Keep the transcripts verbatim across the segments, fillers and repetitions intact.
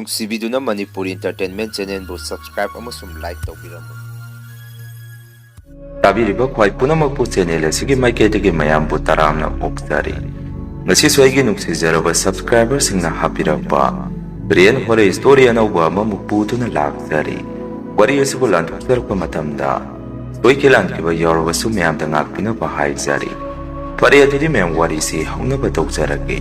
ꯅꯨꯡꯁꯤꯕꯤꯗꯨꯅ Manipur Entertainment Channelꯕꯨ subscribe ꯑꯃꯁꯨꯡ like ꯇꯧꯕꯤꯔꯝꯃꯨ꯫ ꯇꯥꯕꯤꯔꯤꯕ ꯈ꯭ꯋꯥꯏ ꯄꯨꯝꯅꯃꯛꯄꯨ channel ꯑꯁꯤꯒꯤ ꯃꯥꯏꯀꯩꯗꯒꯤ ꯃꯌꯥꯝꯕꯨ ꯇꯔꯥꯝꯅ ꯑꯣꯛꯆꯔꯤ꯫ ꯉꯁꯤꯁꯨ ꯑꯩꯒꯤ ꯅꯨꯡꯁꯤꯖꯔꯕ subscriberꯁꯤꯡꯅ ꯍꯥꯞꯄꯤꯔꯛꯄ real horror story ꯑꯅꯧꯕ ꯑꯃꯃꯨꯛ ꯄꯨꯗꯨꯅ ꯂꯥꯛꯆꯔꯤ꯫ ꯋꯥꯔꯤ ꯑꯁꯤꯕꯨ ꯂꯥꯟꯊꯣꯛꯆꯔꯛꯄ ꯃꯇꯝꯗ ꯁꯣꯏꯈꯤ ꯂꯥꯟꯈꯤꯕ ꯌꯥꯎꯔꯕꯁꯨ ꯃꯌꯥꯝꯗ ꯉꯥꯛꯄꯤꯅꯕ ꯍꯥꯏꯖꯔꯤ꯫ ꯐꯔꯦ, ꯑꯗꯨꯗꯤ ꯃꯌꯥꯝ ꯋꯥꯔꯤꯁꯤ ꯍꯧꯅꯕ ꯇꯧꯖꯔꯒꯦ꯫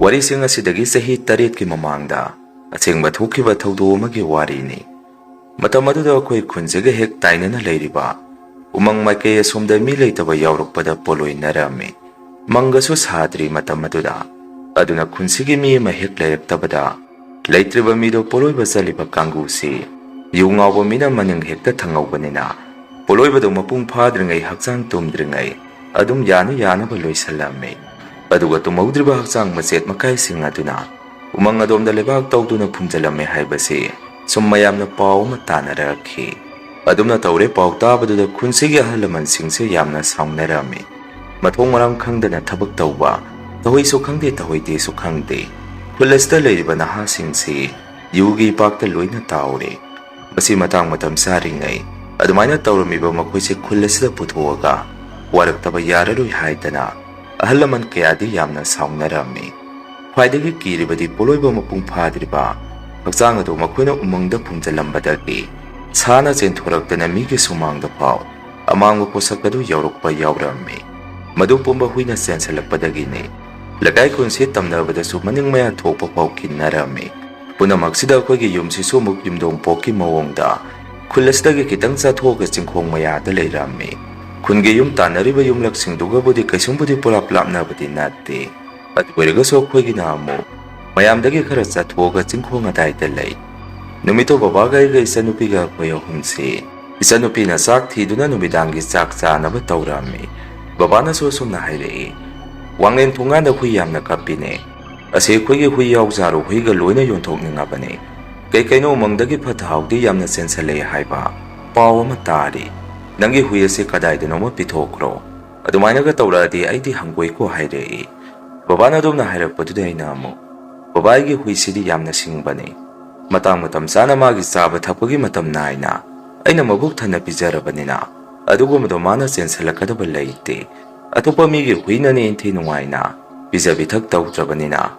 ꯋꯥꯔꯤꯁꯤꯡ ꯑꯁꯤꯗꯒꯤ ꯆꯍꯤ ꯇꯔꯦꯠꯀꯤ ꯃꯃꯥꯡꯗ ꯑꯁꯦꯡꯕ ꯊꯣꯛꯈꯤꯕ ꯊꯧꯗꯣꯛ ꯑꯃꯒꯤ ꯋꯥꯔꯤꯅꯤ꯫ ꯃꯇꯝ ꯑꯗꯨꯗ ꯑꯩꯈꯣꯏ ꯈꯨꯟꯁꯤꯒ ꯍꯦꯛ ꯇꯥꯏꯅꯅ ꯂꯩꯔꯤꯕ ꯎꯃꯪ ꯃꯥꯏꯀꯩ ꯑꯁꯣꯝꯗ ꯃꯤ ꯂꯩꯇꯕ ꯌꯥꯎꯔꯛꯄꯗ ꯄꯣꯂꯣꯏꯅꯔꯝꯃꯤ꯫ ꯃꯪꯒꯁꯨ ꯁꯥꯗ꯭ꯔꯤ ꯃꯇꯝ ꯑꯗꯨꯗ꯫ ꯑꯗꯨꯅ ꯈꯨꯟꯁꯤꯒꯤ ꯃꯤ ꯑꯃ ꯍꯦꯛ ꯂꯩꯔꯛꯇꯕꯗ ꯂꯩꯇ꯭ꯔꯤꯕ ꯃꯤꯗꯣ ꯄꯣꯂꯣꯏꯕ ꯆꯠꯂꯤꯕ ꯀꯥꯡꯕꯨꯁꯤ ꯌꯨ ꯉꯥꯎꯕ ꯃꯤꯅ ꯃꯅꯤꯡ ꯍꯦꯛꯇ ꯊꯪꯍꯧꯕꯅꯤꯅ ꯄꯣꯂꯣꯏꯕꯗꯣ ꯃꯄꯨꯡ ꯐꯥꯗ꯭ꯔꯤꯉꯩ, ꯍꯛꯆꯥꯡ ꯇꯨꯝꯗ꯭ꯔꯤꯉꯩ ꯑꯗꯨꯝ ꯌꯥꯅ ꯌꯥꯅꯕ ꯂꯣꯏꯁꯜꯂꯝꯃꯤ꯫ ꯑꯗꯨꯒ ꯇꯨꯝꯍꯧꯗ꯭ꯔꯤꯕ ꯍꯛꯆꯥꯡ ꯃꯆꯦꯠ ꯃꯀꯥꯏꯁꯤꯡ ꯑꯗꯨꯅ ꯎꯃꯪ ꯑꯗꯣꯝꯗ ꯂꯩꯕꯥꯛ ꯇꯧꯗꯨꯅ ꯐꯨꯝꯖꯤꯜꯂꯝꯃꯦ ꯍꯥꯏꯕꯁꯤ ꯁꯨꯝ ꯃꯌꯥꯝꯅ ꯄꯥꯎ ꯑꯃ ꯇꯥꯅꯔꯛꯈꯤ꯫ ꯑꯗꯨꯝꯅ ꯇꯧꯔꯦ ꯄꯥꯎ ꯇꯥꯕꯗꯨꯗ ꯈꯨꯟꯁꯤꯒꯤ ꯑꯍꯜ ꯂꯃꯟꯁꯤꯡꯁꯦ ꯌꯥꯝꯅ ꯁꯥꯎꯅꯔꯝꯃꯤ꯫ ꯃꯊꯣꯡ ꯃꯔꯝ ꯈꯪꯗꯅ ꯊꯕꯛ ꯇꯧꯕ, ꯇꯧꯍꯩꯁꯨ ꯈꯪꯗꯦ, ꯇꯧꯍꯩꯗꯦꯁꯨ ꯈꯪꯗꯦ, ꯈꯨꯜ ꯑꯁꯤꯗ ꯂꯩꯔꯤꯕ ꯅꯍꯥꯁꯤꯡꯁꯤ ꯌꯨꯒꯤ ꯏꯄꯥꯛꯇ ꯂꯣꯏꯅ ꯇꯥꯎꯔꯦ꯫ ꯃꯁꯤ ꯃꯇꯥꯡ ꯃꯇꯝ ꯆꯥꯔꯤꯉꯩ ꯑꯗꯨꯃꯥꯏꯅ ꯇꯧꯔꯝꯃꯤꯕ ꯃꯈꯣꯏꯁꯦ ꯈꯨꯜ ꯑꯁꯤꯗ ꯄꯨꯊꯣꯛꯑꯒ ꯋꯥꯔꯛꯇꯕ ꯌꯥꯔꯔꯣꯏ ꯍꯥꯏꯗꯅ ꯑꯍꯜ ꯂꯃꯟ ꯀꯌꯥꯗꯤ ꯌꯥꯝꯅ ꯁꯥꯎꯅꯔꯝꯃꯤ꯫ ꯈ꯭ꯋꯥꯏꯗꯒꯤ ꯀꯤꯔꯤꯕꯗꯤ ꯄꯣꯂꯣꯏꯕ ꯃꯄꯨꯡ ꯐꯥꯗ꯭ꯔꯤꯕ ꯍꯛꯆꯥꯡ ꯑꯗꯨ ꯃꯈꯣꯏꯅ ꯎꯃꯪꯗ ꯐꯨꯝꯖꯤꯜꯂꯝꯕꯗꯒꯤ ꯁꯥꯅ ꯆꯦꯟꯊꯣꯔꯛꯇꯅ ꯃꯤꯒꯤ ꯁꯨꯃꯥꯡꯗ ꯐꯥꯎ ꯑꯃꯥꯡꯕ ꯄꯣꯠꯁꯛ ꯑꯗꯨ ꯌꯧꯔꯛꯄ ꯌꯥꯎꯔꯝꯃꯤ꯫ ꯃꯗꯨ ꯄꯨꯝꯕ ꯍꯨꯏꯅ ꯆꯦꯟꯁꯤꯜꯂꯛꯄꯗꯒꯤꯅꯤ꯫ ꯂꯩꯀꯥꯏ ꯈꯨꯟꯁꯤ ꯇꯝꯅꯕꯗꯁꯨ ꯃꯅꯤꯡ ꯃꯌꯥ ꯊꯣꯛꯄ ꯐꯥꯎ ꯀꯤꯟꯅꯔꯝꯃꯤ꯫ ꯄꯨꯝꯅꯃꯛꯁꯤꯗ ꯑꯩꯈꯣꯏꯒꯤ ꯌꯨꯝꯁꯤꯁꯨ ꯑꯃꯨꯛ ꯌꯨꯝꯗꯣꯡ ꯄꯣꯛꯀꯤ ꯃꯑꯣꯡꯗ ꯈꯨꯜ ꯑꯁꯤꯗꯒꯤ ꯈꯤꯇꯪ ꯆꯠꯊꯣꯛꯑꯒ ꯆꯤꯡꯈꯣꯡ ꯃꯌꯥꯗ ꯂꯩꯔꯝꯃꯤ꯫ ꯈꯨꯟꯒꯤ ꯌꯨꯝ ꯇꯥꯟꯅꯔꯤꯕ ꯌꯨꯝꯂꯛꯁꯤꯡꯗꯨꯒꯕꯨꯗꯤ ꯀꯩꯁꯨꯝꯕꯨꯗꯤ ꯄꯨꯂꯞ ꯂꯥꯞꯅꯕꯗꯤ ꯅꯠꯇꯦ꯫ ꯑꯗꯨ ꯑꯣꯏꯔꯒꯁꯨ ꯑꯩꯈꯣꯏꯒꯤꯅ ꯑꯃꯨꯛ ꯃꯌꯥꯝꯗꯒꯤ ꯈꯔ ꯆꯠꯊꯣꯛꯑꯒ ꯆꯤꯡꯈꯣꯡ ꯑꯗꯥꯏꯗ ꯂꯩ꯫ ꯅꯨꯃꯤꯠꯇꯣ ꯕꯕꯥꯒ ꯑꯩꯒ ꯏꯆꯟꯅꯨꯄꯤꯒ ꯑꯩꯈꯣꯏ ꯑꯍꯨꯝꯁꯤ ꯏꯆꯟꯅꯨꯄꯤꯅ ꯆꯥꯛ ꯊꯤꯗꯨꯅ ꯅꯨꯃꯤꯗꯥꯡꯒꯤ ꯆꯥꯛ ꯆꯥꯅꯕ ꯇꯧꯔꯝꯃꯤ꯫ ꯕꯕꯥꯅꯁꯨ ꯑꯁꯨꯝꯅ ꯍꯥꯏꯔꯛꯏ, "ꯋꯥꯡꯂꯦꯟ ꯊꯣꯡꯒꯥꯟꯗ ꯍꯨꯏ ꯌꯥꯝꯅ ꯀꯞꯄꯤꯅꯦ꯫ ꯑꯁꯤ ꯑꯩꯈꯣꯏꯒꯤ ꯍꯨꯏ ꯌꯥꯎꯖꯥꯔꯣ, ꯍꯨꯏꯒ ꯂꯣꯏꯅ ꯌꯣꯟꯊꯣꯛꯅꯤꯡꯉꯕꯅꯦ꯫ ꯀꯩ ꯀꯩꯅꯣ ꯎꯃꯪꯗꯒꯤ ꯐꯠꯇ ꯍꯥꯎꯗꯤ ꯌꯥꯝꯅ ꯆꯦꯟꯁꯜꯂꯛꯑꯦ ꯍꯥꯏꯕ ꯄꯥꯎ ꯑꯃ ꯇꯥꯔꯤ꯫ ꯅꯪꯒꯤ ꯍꯨꯏ ꯑꯁꯤ ꯀꯗꯥꯏꯗꯅꯣꯃ ꯄꯤꯊꯣꯛꯈ꯭ꯔꯣ꯫ ꯑꯗꯨꯃꯥꯏꯅꯒ ꯇꯧꯔꯛꯑꯗꯤ ꯑꯩꯗꯤ ꯍꯪꯒꯣꯏꯀꯣ" ꯍꯥꯏꯔꯛꯏ꯫ ꯕꯕꯥꯅ ꯑꯗꯨꯝꯅ ꯍꯥꯏꯔꯛꯄꯗꯨꯗ ꯑꯩꯅ ꯑꯃꯨꯛ, "ꯕꯕꯥ, ꯑꯩꯒꯤ ꯍꯨꯏꯁꯤꯗꯤ ꯌꯥꯝꯅ ꯁꯤꯡꯕꯅꯤ꯫ ꯃꯇꯥꯡ ꯃꯇꯝ ꯆꯥꯅ ꯃꯥꯒꯤ ꯆꯥꯕ ꯊꯛꯄꯒꯤ ꯃꯇꯝ ꯅꯥꯏꯅ ꯑꯩꯅ ꯃꯕꯨꯛ ꯊꯟꯅ ꯄꯤꯖꯔꯕꯅꯤꯅ, ꯑꯗꯨꯒꯨꯝꯕꯗꯣ ꯃꯥꯅ ꯆꯦꯟꯁꯤꯜꯂꯛꯀꯗꯕ ꯂꯩꯇꯦ꯫ ꯑꯇꯣꯞꯄ ꯃꯤꯒꯤ ꯍꯨꯏꯅꯅꯦ ꯏꯟꯊꯤ ꯅꯨꯡꯉꯥꯏꯅ ꯄꯤꯖ ꯄꯤꯊꯛ ꯇꯧꯗ꯭ꯔꯕꯅꯤꯅ,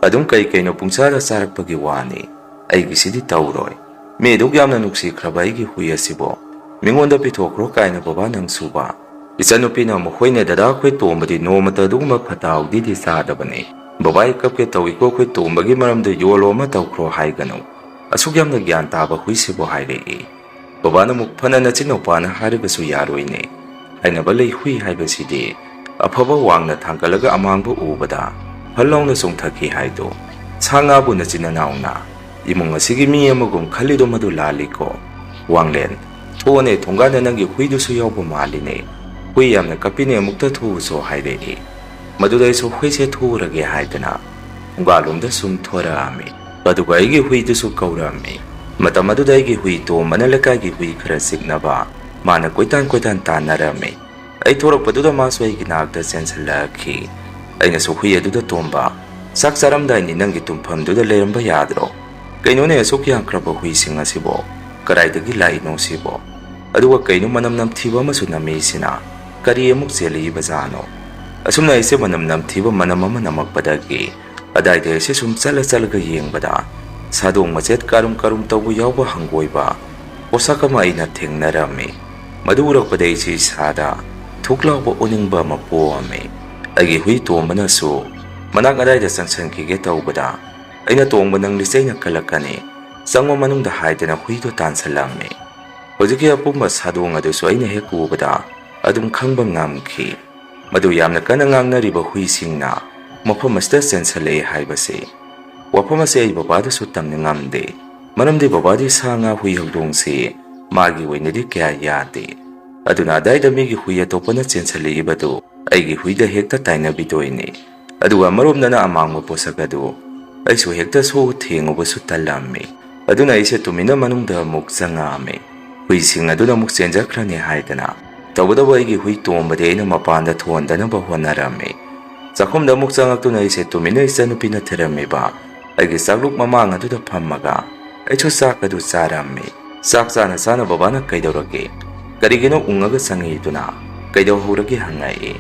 ꯑꯗꯨꯝ ꯀꯩ ꯀꯩꯅꯣ ꯄꯨꯡꯆꯥꯗ ꯆꯥꯔꯛꯄꯒꯤ ꯋꯥꯅꯤ꯫ ꯑꯩꯒꯤꯁꯤꯗꯤ ꯇꯧꯔꯣꯏ꯫ ꯃꯤ ꯑꯗꯨꯛ ꯌꯥꯝꯅ ꯅꯨꯡꯁꯤꯈ꯭ꯔꯕ ꯑꯩꯒꯤ ꯍꯨꯏ ꯑꯁꯤꯕꯨ ꯃꯤꯉꯣꯟꯗ ꯄꯤꯊꯣꯛꯈ꯭ꯔꯣ ꯀꯥꯏꯅ ꯕꯕꯥ ꯅꯪꯁꯨꯕ?" ꯏꯆꯟꯅꯨꯄꯤꯅ ꯑꯃꯨꯛ, "ꯍꯣꯏꯅꯦ ꯗꯗꯥ, ꯑꯩꯈꯣꯏ ꯇꯣꯝꯕꯗꯤ ꯅꯣꯡꯃꯇ ꯑꯗꯨꯒꯨꯝꯕ ꯐꯠꯇ ꯍꯥꯎꯗꯤꯗꯤ ꯆꯥꯗꯕꯅꯤ꯫ ꯕꯕꯥ, ꯑꯩ ꯀꯞꯀꯦ ꯇꯧꯏꯀꯣ, ꯑꯩꯈꯣꯏ ꯇꯣꯝꯕꯒꯤ ꯃꯔꯝꯗ ꯌꯣꯜꯂꯣ ꯑꯃ ꯇꯧꯈ꯭ꯔꯣ ꯍꯥꯏꯒꯅꯨ꯫ ꯑꯁꯨꯛ ꯌꯥꯝꯅ ꯒ꯭ꯌꯥꯟ ꯇꯥꯕ ꯍꯨꯏꯁꯤꯕꯨ" ꯍꯥꯏꯔꯛꯏ꯫ ꯕꯕꯥꯅ ꯑꯃꯨꯛ, "ꯐꯅ ꯅꯆꯤꯟ ꯅꯨꯄꯥꯅ ꯍꯥꯏꯔꯒꯁꯨ ꯌꯥꯔꯣꯏꯅꯦ꯫ ꯍꯥꯏꯅꯕ ꯂꯩ, ꯍꯨꯏ ꯍꯥꯏꯕꯁꯤꯗꯤ ꯑꯐꯕ ꯋꯥꯡꯅ ꯊꯥꯡꯒꯠꯂꯒ ꯑꯃꯥꯡꯕ ꯎꯕꯗ ꯐꯜ ꯂꯥꯎꯅ ꯆꯣꯡꯊꯈꯤ ꯍꯥꯏꯗꯣ꯫ ꯁꯥ ꯉꯥꯕꯨ ꯅꯆꯤꯟ ꯅꯅꯥꯎꯅ ꯏꯃꯨꯡ ꯑꯁꯤꯒꯤ ꯃꯤ ꯑꯃꯒꯨꯝ ꯈꯜꯂꯤꯗꯣ ꯃꯗꯨ ꯂꯥꯜꯂꯤꯀꯣ꯫ ꯋꯥꯡꯂꯦꯟ, ꯊꯣꯛꯑꯅꯦ, ꯊꯣꯡꯒꯥꯟꯗ ꯅꯪꯒꯤ ꯍꯨꯏꯗꯨꯁꯨ ꯌꯥꯎꯕ ꯃꯥꯜꯂꯤꯅꯦ꯫ ꯍꯨꯏ ꯌꯥꯝꯅ ꯀꯞꯄꯤꯅꯦ, ꯑꯃꯨꯛꯇ ꯊꯣꯛꯎꯁꯣ" ꯍꯥꯏꯔꯛꯏ꯫ ꯃꯗꯨꯗ ꯑꯩꯁꯨ ꯍꯨꯏꯁꯦ ꯊꯣꯛꯎꯔꯒꯦ ꯍꯥꯏꯗꯅ ꯊꯣꯡꯒꯥꯜꯂꯣꯝꯗ ꯁꯨꯝ ꯊꯣꯔꯛꯑꯝꯃꯤ꯫ ꯑꯗꯨꯒ ꯑꯩꯒꯤ ꯍꯨꯏꯗꯨꯁꯨ ꯀꯧꯔꯛꯑꯝꯃꯤ꯫ ꯃꯇꯝ ꯑꯗꯨꯗ ꯑꯩꯒꯤ ꯍꯨꯏ ꯇꯣꯝꯕꯅ ꯂꯩꯀꯥꯏꯒꯤ ꯍꯨꯏ ꯈꯔ ꯆꯤꯛꯅꯕ ꯃꯥꯅ ꯀꯣꯏꯇꯥꯟ ꯀꯣꯏꯇꯥꯟ ꯇꯥꯟꯅꯔꯝꯃꯤ꯫ ꯑꯩ ꯊꯣꯔꯛꯄꯗꯨꯗ ꯃꯥꯁꯨ ꯑꯩꯒꯤ ꯅꯥꯛꯇ ꯆꯦꯟꯁꯤꯜꯂꯛꯈꯤ꯫ ꯑꯩꯅꯁꯨ ꯍꯨꯏ ꯑꯗꯨꯗ, "ꯇꯣꯝꯕ, ꯆꯥꯛ ꯆꯥꯔꯝꯗꯥꯏꯅꯤ ꯅꯪꯒꯤ ꯇꯨꯝꯐꯝꯗꯨꯗ ꯂꯩꯔꯝꯕ ꯌꯥꯗ꯭ꯔꯣ? ꯀꯩꯅꯣꯅꯦ, ꯑꯁꯨꯛ ꯌꯥꯝꯈ꯭ꯔꯕ ꯍꯨꯏꯁꯤꯡ ꯑꯁꯤꯕꯣ? ꯀꯗꯥꯏꯗꯒꯤ ꯂꯥꯛꯏꯅꯣ ꯁꯤꯕꯣ? ꯑꯗꯨꯒ ꯀꯩꯅꯣ ꯃꯅꯝ ꯅꯝꯊꯤꯕ ꯑꯃꯁꯨ ꯅꯝꯃꯤꯁꯤꯅ? ꯀꯔꯤ ꯑꯃꯨꯛ ꯆꯦꯜꯂꯛꯏꯕꯖꯥꯠꯅꯣ?" ꯑꯁꯨꯝꯅ ꯑꯩꯁꯦ ꯃꯅꯝ ꯅꯝꯊꯤꯕ ꯃꯅꯝ ꯑꯃ ꯅꯝꯃꯛꯄꯗꯒꯤ ꯑꯗꯥꯏꯗ ꯑꯩꯁꯦ ꯁꯨꯝ ꯆꯠꯂ ꯆꯠꯂꯒ ꯌꯦꯡꯕꯗ ꯁꯥꯗꯣꯡ ꯃꯆꯦꯠ ꯀꯥꯔꯨꯝ ꯀꯥꯔꯨꯝ ꯇꯧꯕ ꯌꯥꯎꯕ ꯍꯪꯒꯣꯏꯕ ꯄꯣꯠꯁꯛ ꯑꯃ ꯑꯩꯅ ꯊꯦꯡꯅꯔꯝꯃꯤ꯫ ꯃꯗꯨ ꯎꯔꯛꯄꯗ ꯑꯩꯁꯦ ꯏꯁꯥꯗ ꯊꯨꯛ ꯂꯥꯎꯕ ꯑꯣꯅꯤꯡꯕ ꯑꯃ ꯄꯣꯛꯑꯝꯃꯤ꯫ ꯑꯩꯒꯤ ꯍꯨꯏ ꯇꯣꯝꯕꯅꯁꯨ ꯃꯅꯥꯛ ꯑꯗꯥꯏꯗ ꯆꯪꯁꯟꯈꯤꯒꯦ ꯇꯧꯕꯗ, ꯑꯩꯅ, "ꯇꯣꯝꯕ, ꯅꯪ ꯂꯤꯆꯩꯅ ꯀꯜꯂꯛꯀꯅꯤ꯫ ꯆꯪꯉꯣ ꯃꯅꯨꯡꯗ" ꯍꯥꯏꯗꯅ ꯍꯨꯏꯗꯣ ꯇꯥꯟꯁꯤꯜꯂꯝꯃꯤ꯫ ꯍꯧꯖꯤꯛꯀꯤ ꯑꯄꯨꯝꯕ ꯁꯥꯗꯣꯡ ꯑꯗꯨꯁꯨ ꯑꯩꯅ ꯍꯦꯛ ꯎꯕꯗ ꯑꯗꯨꯝ ꯈꯪꯕ ꯉꯝꯈꯤ꯫ ꯃꯗꯨ ꯌꯥꯝꯅ ꯀꯟꯅ ꯉꯥꯡꯅꯔꯤꯕ ꯍꯨꯏꯁꯤꯡꯅ ꯃꯐꯝ ꯑꯁꯤꯗ ꯆꯦꯟꯁꯤꯜꯂꯛꯑꯦ ꯍꯥꯏꯕꯁꯤ꯫ ꯋꯥꯐꯝ ꯑꯁꯤ ꯑꯩ ꯕꯕꯥꯗꯁꯨ ꯇꯝꯅꯤꯡꯉꯝꯗꯦ, ꯃꯔꯝꯗꯤ ꯕꯕꯥꯗꯤ ꯁꯥ ꯉꯥ ꯍꯨꯏ ꯍꯧꯗꯣꯡꯁꯤ ꯃꯥꯒꯤ ꯑꯣꯏꯅꯗꯤ ꯀꯌꯥ ꯌꯥꯗꯦ꯫ ꯑꯗꯨꯅ ꯑꯗꯥꯏꯗ ꯃꯤꯒꯤ ꯍꯨꯏ ꯑꯇꯣꯞꯄꯅ ꯆꯦꯟꯁꯤꯜꯂꯛꯏꯕꯗꯨ ꯑꯩꯒꯤ ꯍꯨꯏꯗ ꯍꯦꯛꯇ ꯇꯥꯏꯅꯕꯤꯗꯣꯏꯅꯤ꯫ ꯑꯗꯨꯒ ꯑꯃꯔꯣꯝꯗꯅ ꯑꯃꯥꯡꯕ ꯄꯣꯠꯁꯛ ꯑꯗꯨ ꯑꯩꯁꯨ ꯍꯦꯛꯇ ꯁꯣꯛꯎ ꯊꯦꯡꯉꯨꯕꯁꯨ ꯇꯜꯂꯝꯃꯤ꯫ ꯑꯗꯨꯅ ꯑꯩꯁꯦ ꯇꯨꯃꯤꯟꯅ ꯃꯅꯨꯡꯗ ꯑꯃꯨꯛ ꯆꯪꯉꯛꯑꯝꯃꯤ꯫ ꯍꯨꯏꯁꯤꯡ ꯑꯗꯨꯅ ꯑꯃꯨꯛ ꯆꯦꯟꯖꯈ꯭ꯔꯅꯤ ꯍꯥꯏꯗꯅ꯫ ꯇꯧꯕꯇꯕꯨ ꯑꯩꯒꯤ ꯍꯨꯏ ꯇꯣꯝꯕꯗꯤ ꯑꯩꯅ ꯃꯄꯥꯟꯗ ꯊꯣꯟꯗꯅꯕ ꯍꯣꯠꯅꯔꯝꯃꯤ꯫ ꯆꯥꯛꯈꯨꯝꯗ ꯑꯃꯨꯛ ꯆꯪꯉꯛꯇꯨꯅ ꯑꯩꯁꯦ ꯇꯨꯃꯤꯟꯅ ꯏꯆꯟꯅꯨꯄꯤꯅ ꯊꯤꯔꯝꯃꯤꯕ ꯑꯩꯒꯤ ꯆꯥꯛꯂꯨꯛ ꯃꯃꯥꯡ ꯑꯗꯨꯗ ꯐꯝꯃꯒ ꯑꯩꯁꯨ ꯆꯥꯛ ꯑꯗꯨ ꯆꯥꯔꯝꯃꯤ꯫ ꯆꯥꯛ ꯆꯥꯅ ꯆꯥꯅ ꯕꯕꯥꯅ "ꯀꯩꯗꯧꯔꯒꯦ? ꯀꯔꯤꯒꯤꯅꯣ ꯎꯪꯉꯒ ꯆꯪꯉꯤꯗꯨꯅ? ꯀꯩꯗꯧꯍꯧꯔꯒꯦ?" ꯍꯪꯉꯛꯏ꯫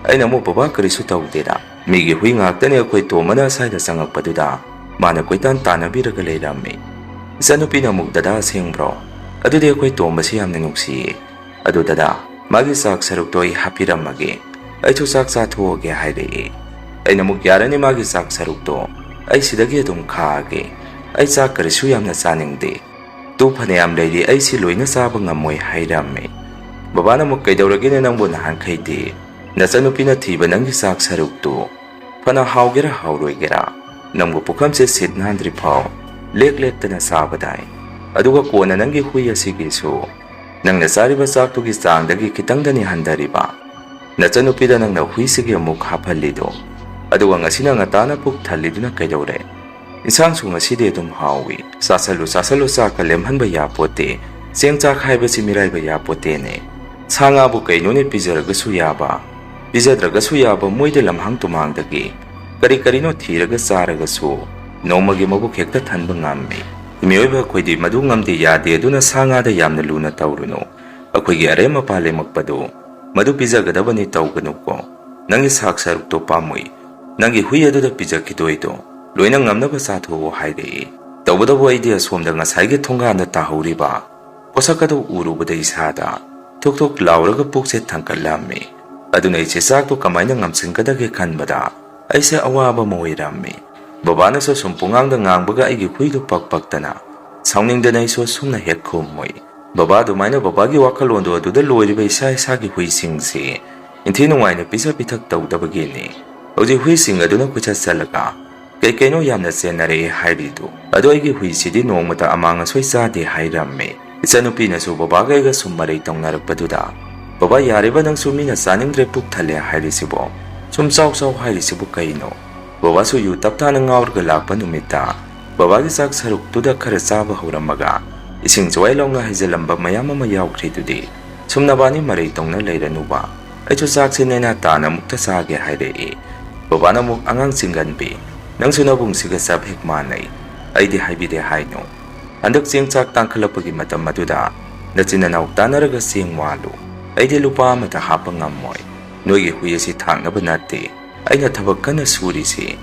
ꯑꯩꯅ ꯑꯃꯨꯛ, "ꯕꯕꯥ, ꯀꯔꯤꯁꯨ ꯇꯧꯗꯦꯗ꯫ ꯃꯤꯒꯤ ꯍꯨꯏ ꯉꯥꯛꯇꯅꯤ ꯑꯩꯈꯣꯏ ꯇꯣꯝꯕꯅ ꯑꯁ꯭ꯋꯥꯏꯗ ꯆꯪꯉꯛꯄꯗꯨꯗ ꯃꯥꯅ ꯀꯣꯏꯇꯥꯟ ꯇꯥꯟꯅꯕꯤꯔꯒ ꯂꯩꯔꯝꯃꯤ꯫" ꯏꯆꯟꯅꯨꯄꯤꯅ ꯑꯃꯨꯛ, "ꯗꯗꯥ, ꯑꯁꯦꯡꯕ꯭ꯔꯣ? ꯑꯗꯨꯗꯤ ꯑꯩꯈꯣꯏ ꯇꯣꯝꯕꯁꯤ ꯌꯥꯝꯅ ꯅꯨꯡꯁꯤꯌꯦ꯫ ꯑꯗꯨ ꯗꯗꯥ, ꯃꯥꯒꯤ ꯆꯥꯛ ꯁꯔꯨꯛꯇꯣ ꯑꯩ ꯍꯥꯞꯄꯤꯔꯝꯃꯒꯦ꯫ ꯑꯩꯁꯨ ꯆꯥꯛ ꯆꯥꯊꯣꯛꯑꯒꯦ", ꯍꯥꯏꯔꯛꯏ꯫ ꯑꯩꯅ ꯑꯃꯨꯛ, "ꯌꯥꯔꯅꯤ, ꯃꯥꯒꯤ ꯆꯥꯛ ꯁꯔꯨꯛꯇꯣ ꯑꯩ ꯁꯤꯗꯒꯤ ꯑꯗꯨꯝ ꯈꯥꯛꯑꯒꯦ꯫ ꯑꯩ ꯆꯥꯛ ꯀꯔꯤꯁꯨ ꯌꯥꯝꯅ ꯆꯥꯅꯤꯡꯗꯦ꯫ ꯇꯨ ꯐꯅꯌꯥꯝ ꯂꯩꯔꯤ, ꯑꯩ ꯁꯤ ꯂꯣꯏꯅ ꯆꯥꯕ ꯉꯝꯃꯣꯏ", ꯍꯥꯏꯔꯝꯃꯤ꯫ ꯕꯕꯥꯅ ꯑꯃꯨꯛ, "ꯀꯩꯗꯧꯔꯒꯦꯅꯦ ꯅꯪꯕꯨ? ꯅꯍꯥꯟꯈꯩꯗꯤ ꯅꯆꯟꯅꯨꯄꯤꯅ ꯊꯤꯕ ꯅꯪꯒꯤ ꯆꯥꯛ ꯁꯔꯨꯛꯇꯨ ꯐꯅ ꯍꯥꯎꯒꯦꯔꯥ ꯍꯥꯎꯔꯣꯏꯒꯦꯔꯥ, ꯅꯪꯕꯨ ꯄꯨꯈꯝꯁꯦ ꯁꯤꯠ ꯅꯥꯟꯗ꯭ꯔꯤ ꯐꯥꯎ ꯂꯦꯛ ꯂꯦꯛꯇꯅ ꯆꯥꯕꯗꯥꯏ꯫ ꯑꯗꯨꯒ ꯀꯣꯟꯅ ꯅꯪꯒꯤ ꯍꯨꯏ ꯑꯁꯤꯒꯤꯁꯨ ꯅꯪꯅ ꯆꯥꯔꯤꯕ ꯆꯥꯛꯇꯨꯒꯤ ꯆꯥꯡꯗꯒꯤ ꯈꯤꯇꯪꯗꯅꯤ ꯍꯟꯊꯔꯤꯕ꯫ ꯅꯆꯟꯅꯨꯄꯤꯗ ꯅꯪꯅ ꯍꯨꯏꯁꯤꯒꯤ ꯑꯃꯨꯛ ꯍꯥꯞꯍꯜꯂꯤꯗꯣ꯫ ꯑꯗꯨꯒ ꯉꯁꯤꯅ ꯉꯟꯇꯥꯅ ꯄꯨꯛ ꯊꯜꯂꯤꯗꯨꯅ ꯀꯩꯗꯧꯔꯦ? ꯏꯟꯁꯥꯡꯁꯨ ꯉꯁꯤꯗꯤ ꯑꯗꯨꯝ ꯍꯥꯎꯏ꯫ ꯆꯥꯁꯜꯂꯨ, ꯆꯥꯁꯜꯂꯨ, ꯆꯥꯛꯀ ꯂꯦꯝꯍꯟꯕ ꯌꯥꯄꯣꯠꯇꯦ꯫ ꯆꯦꯡ ꯆꯥꯛ ꯍꯥꯏꯕꯁꯤ ꯃꯤꯔꯥꯏꯕ ꯌꯥꯄꯣꯠꯇꯦꯅꯦ꯫ ꯁꯥ ꯉꯥꯕꯨ ꯀꯩꯅꯣꯅꯦ ꯄꯤꯖꯔꯒꯁꯨ ꯌꯥꯕ, ꯄꯤꯖꯗ꯭ꯔꯒꯁꯨ ꯌꯥꯕ, ꯃꯣꯏꯗ ꯂꯝꯍꯥꯡ ꯇꯨꯝꯍꯥꯡꯗꯒꯤ ꯀꯔꯤ ꯀꯔꯤꯅꯣ ꯊꯤꯔꯒ ꯆꯥꯔꯒꯁꯨ ꯅꯣꯡꯃꯒꯤ ꯃꯕꯨꯛ ꯍꯦꯛꯇ ꯊꯟꯕ ꯉꯝꯃꯤ꯫ ꯃꯤꯑꯣꯏꯕ ꯑꯩꯈꯣꯏꯗꯤ ꯃꯗꯨ ꯉꯝꯗꯦ ꯌꯥꯗꯦ, ꯑꯗꯨꯅ ꯁꯥ ꯉꯥꯗ ꯌꯥꯝꯅ ꯂꯨꯅ ꯇꯧꯔꯨꯅꯨ꯫ ꯑꯩꯈꯣꯏꯒꯤ ꯑꯔꯦꯝ ꯑꯄꯥ ꯂꯦꯝꯃꯛꯄꯗꯨ ꯃꯗꯨ ꯄꯤꯖꯒꯗꯕꯅꯤ, ꯇꯧꯒꯅꯨꯀꯣ꯫ ꯅꯪꯒꯤ ꯆꯥꯛ ꯁꯔꯨꯛꯇꯣ ꯄꯥꯝꯃꯨꯏ꯫ ꯅꯪꯒꯤ ꯍꯨꯏ ꯑꯗꯨꯗ ꯄꯤꯖꯈꯤꯗꯣꯏꯗꯣ ꯂꯣꯏꯅ ꯉꯝꯅꯕ ꯆꯥꯊꯣꯛꯑꯣ", ꯍꯥꯏꯔꯛꯏ꯫ ꯇꯧꯕꯇꯕꯨ ꯑꯩꯗꯤ ꯑꯁꯣꯝꯗ ꯉꯁꯥꯏꯒꯤ ꯊꯣꯡꯒꯥꯟꯗ ꯇꯥꯍꯧꯔꯤꯕ ꯄꯣꯠꯁꯛ ꯑꯗꯨ ꯎꯔꯨꯕꯗ ꯏꯁꯥꯗ ꯊꯨꯛ ꯊꯨꯛ ꯂꯥꯎꯔꯒ ꯄꯨꯛꯁꯦ ꯊꯥꯡꯀꯠꯂꯝꯃꯤ꯫ ꯑꯗꯨꯅ ꯑꯩꯁꯦ ꯆꯥꯛꯇꯣ ꯀꯃꯥꯏꯅ ꯉꯝꯁꯤꯟꯒꯗꯒꯦ ꯈꯟꯕꯗ ꯑꯩꯁꯦ ꯑꯋꯥꯕ ꯑꯃ ꯑꯣꯏꯔꯝꯃꯤ꯫ ꯕꯕꯥꯅꯁꯨ ꯁꯨꯝ ꯄꯨꯡꯉꯥꯡꯗ ꯉꯥꯡꯕꯒ ꯑꯩꯒꯤ ꯍꯨꯏꯗꯨ ꯄꯛ ꯄꯛꯇꯅ ꯁꯥꯎꯅꯤꯡꯗꯅ ꯑꯩꯁꯨ ꯑꯁꯨꯝꯅ ꯍꯦꯛ ꯈꯨꯝꯃꯨꯏ꯫ ꯕꯕꯥ ꯑꯗꯨꯃꯥꯏꯅ ꯕꯕꯥꯒꯤ ꯋꯥꯈꯜꯂꯣꯟꯗꯣ ꯑꯗꯨꯗ ꯂꯣꯏꯔꯤꯕ ꯏꯁꯥ ꯏꯁꯥꯒꯤ ꯍꯨꯏꯁꯤꯡꯁꯤ ꯏꯟꯊꯤ ꯅꯨꯡꯉꯥꯏꯅ ꯄꯤꯖ ꯄꯤꯊꯛ ꯇꯧꯗꯕꯒꯤꯅꯤ꯫ ꯍꯧꯖꯤꯛ ꯍꯨꯏꯁꯤꯡ ꯑꯗꯨꯅ ꯀꯣꯏꯆꯠ ꯆꯠꯂꯒ ꯀꯩ ꯀꯩꯅꯣ ꯌꯥꯝꯅ ꯆꯦꯟꯅꯔꯛꯑꯦ ꯍꯥꯏꯔꯤꯗꯨ꯫ ꯑꯗꯣ ꯑꯩꯒꯤ ꯍꯨꯏꯁꯤꯗꯤ ꯅꯣꯡꯃꯇ ꯑꯃꯥꯡ ꯑꯁꯣꯏ ꯆꯥꯗꯦ ꯍꯥꯏꯔꯝꯃꯦ꯫ ꯏꯆꯟꯅꯨꯄꯤꯅꯁꯨ ꯕꯕꯥꯒ ꯑꯩꯒ ꯁꯨꯝ ꯃꯔꯩ ꯇꯧꯅꯔꯛꯄꯗꯨꯗ, "ꯕꯕꯥ, ꯌꯥꯔꯦꯕ, ꯅꯪꯁꯨ ꯃꯤꯅ ꯆꯥꯅꯤꯡꯗ꯭ꯔꯦ ꯄꯨꯛ ꯊꯜꯂꯦ ꯍꯥꯏꯔꯤꯁꯤꯕꯣ? ꯁꯨꯝ ꯆꯥꯎ ꯆꯥꯎ ꯍꯥꯏꯔꯤꯁꯤꯕꯨ ꯀꯩꯅꯣ?" ꯕꯕꯥꯁꯨ ꯌꯨ ꯇꯞ ꯇꯥꯅ ꯉꯥꯎꯔꯒ ꯂꯥꯛꯄ ꯅꯨꯃꯤꯠꯇ ꯕꯕꯥꯒꯤ ꯆꯥꯛ ꯁꯔꯨꯛꯇꯨꯗ ꯈꯔ ꯆꯥꯕ ꯍꯧꯔꯝꯃꯒ ꯏꯁꯤꯡ ꯆꯋꯥꯏ ꯂꯥꯎꯅ ꯍꯩꯖꯤꯜꯂꯝꯕ ꯃꯌꯥꯝ ꯑꯃ ꯌꯥꯎꯈ꯭ꯔꯤꯗꯨꯗꯤ꯫ "ꯁꯨꯝ ꯅꯕꯥꯅꯤ ꯃꯔꯩ ꯇꯧꯅ ꯂꯩꯔꯅꯨꯕ, ꯑꯩꯁꯨ ꯆꯥꯛꯁꯦ ꯅꯦꯅꯥ ꯇꯥꯅ ꯑꯃꯨꯛꯇ ꯆꯥꯒꯦ", ꯍꯥꯏꯔꯛꯏ꯫ ꯕꯕꯥꯅ ꯑꯃꯨꯛ ꯑꯉꯥꯡ ꯆꯤꯡꯒꯟꯕꯤ, "ꯅꯪꯁꯨ ꯅꯕꯨꯡꯁꯤꯒ ꯆꯞ ꯍꯦꯛ ꯃꯥꯟꯅꯩ꯫ ꯑꯩꯗꯤ ꯍꯥꯏꯕꯤꯗꯦ ꯍꯥꯏꯅꯣ꯫ ꯍꯟꯗꯛ ꯆꯦꯡ ꯆꯥꯛ ꯇꯥꯡꯈꯠꯂꯛꯄꯒꯤ ꯃꯇꯝ ꯑꯗꯨꯗ ꯅꯆꯤꯟ ꯅꯅꯥꯎ ꯇꯥꯟꯅꯔꯒ ꯆꯦꯡ ꯋꯥꯜꯂꯨ꯫ ꯑꯩꯗꯤ ꯂꯨꯄꯥ ꯑꯃꯇ ꯍꯥꯞꯄ ꯉꯝꯃꯣꯏ꯫ ꯅꯣꯏꯒꯤ ꯍꯨꯏ ꯑꯁꯤ ꯊꯥꯛꯅꯕ ꯅꯠꯇꯦ ꯑꯩꯅ ꯊꯕꯛ ꯀꯟꯅ ꯁꯨꯔꯤꯁꯤ"꯫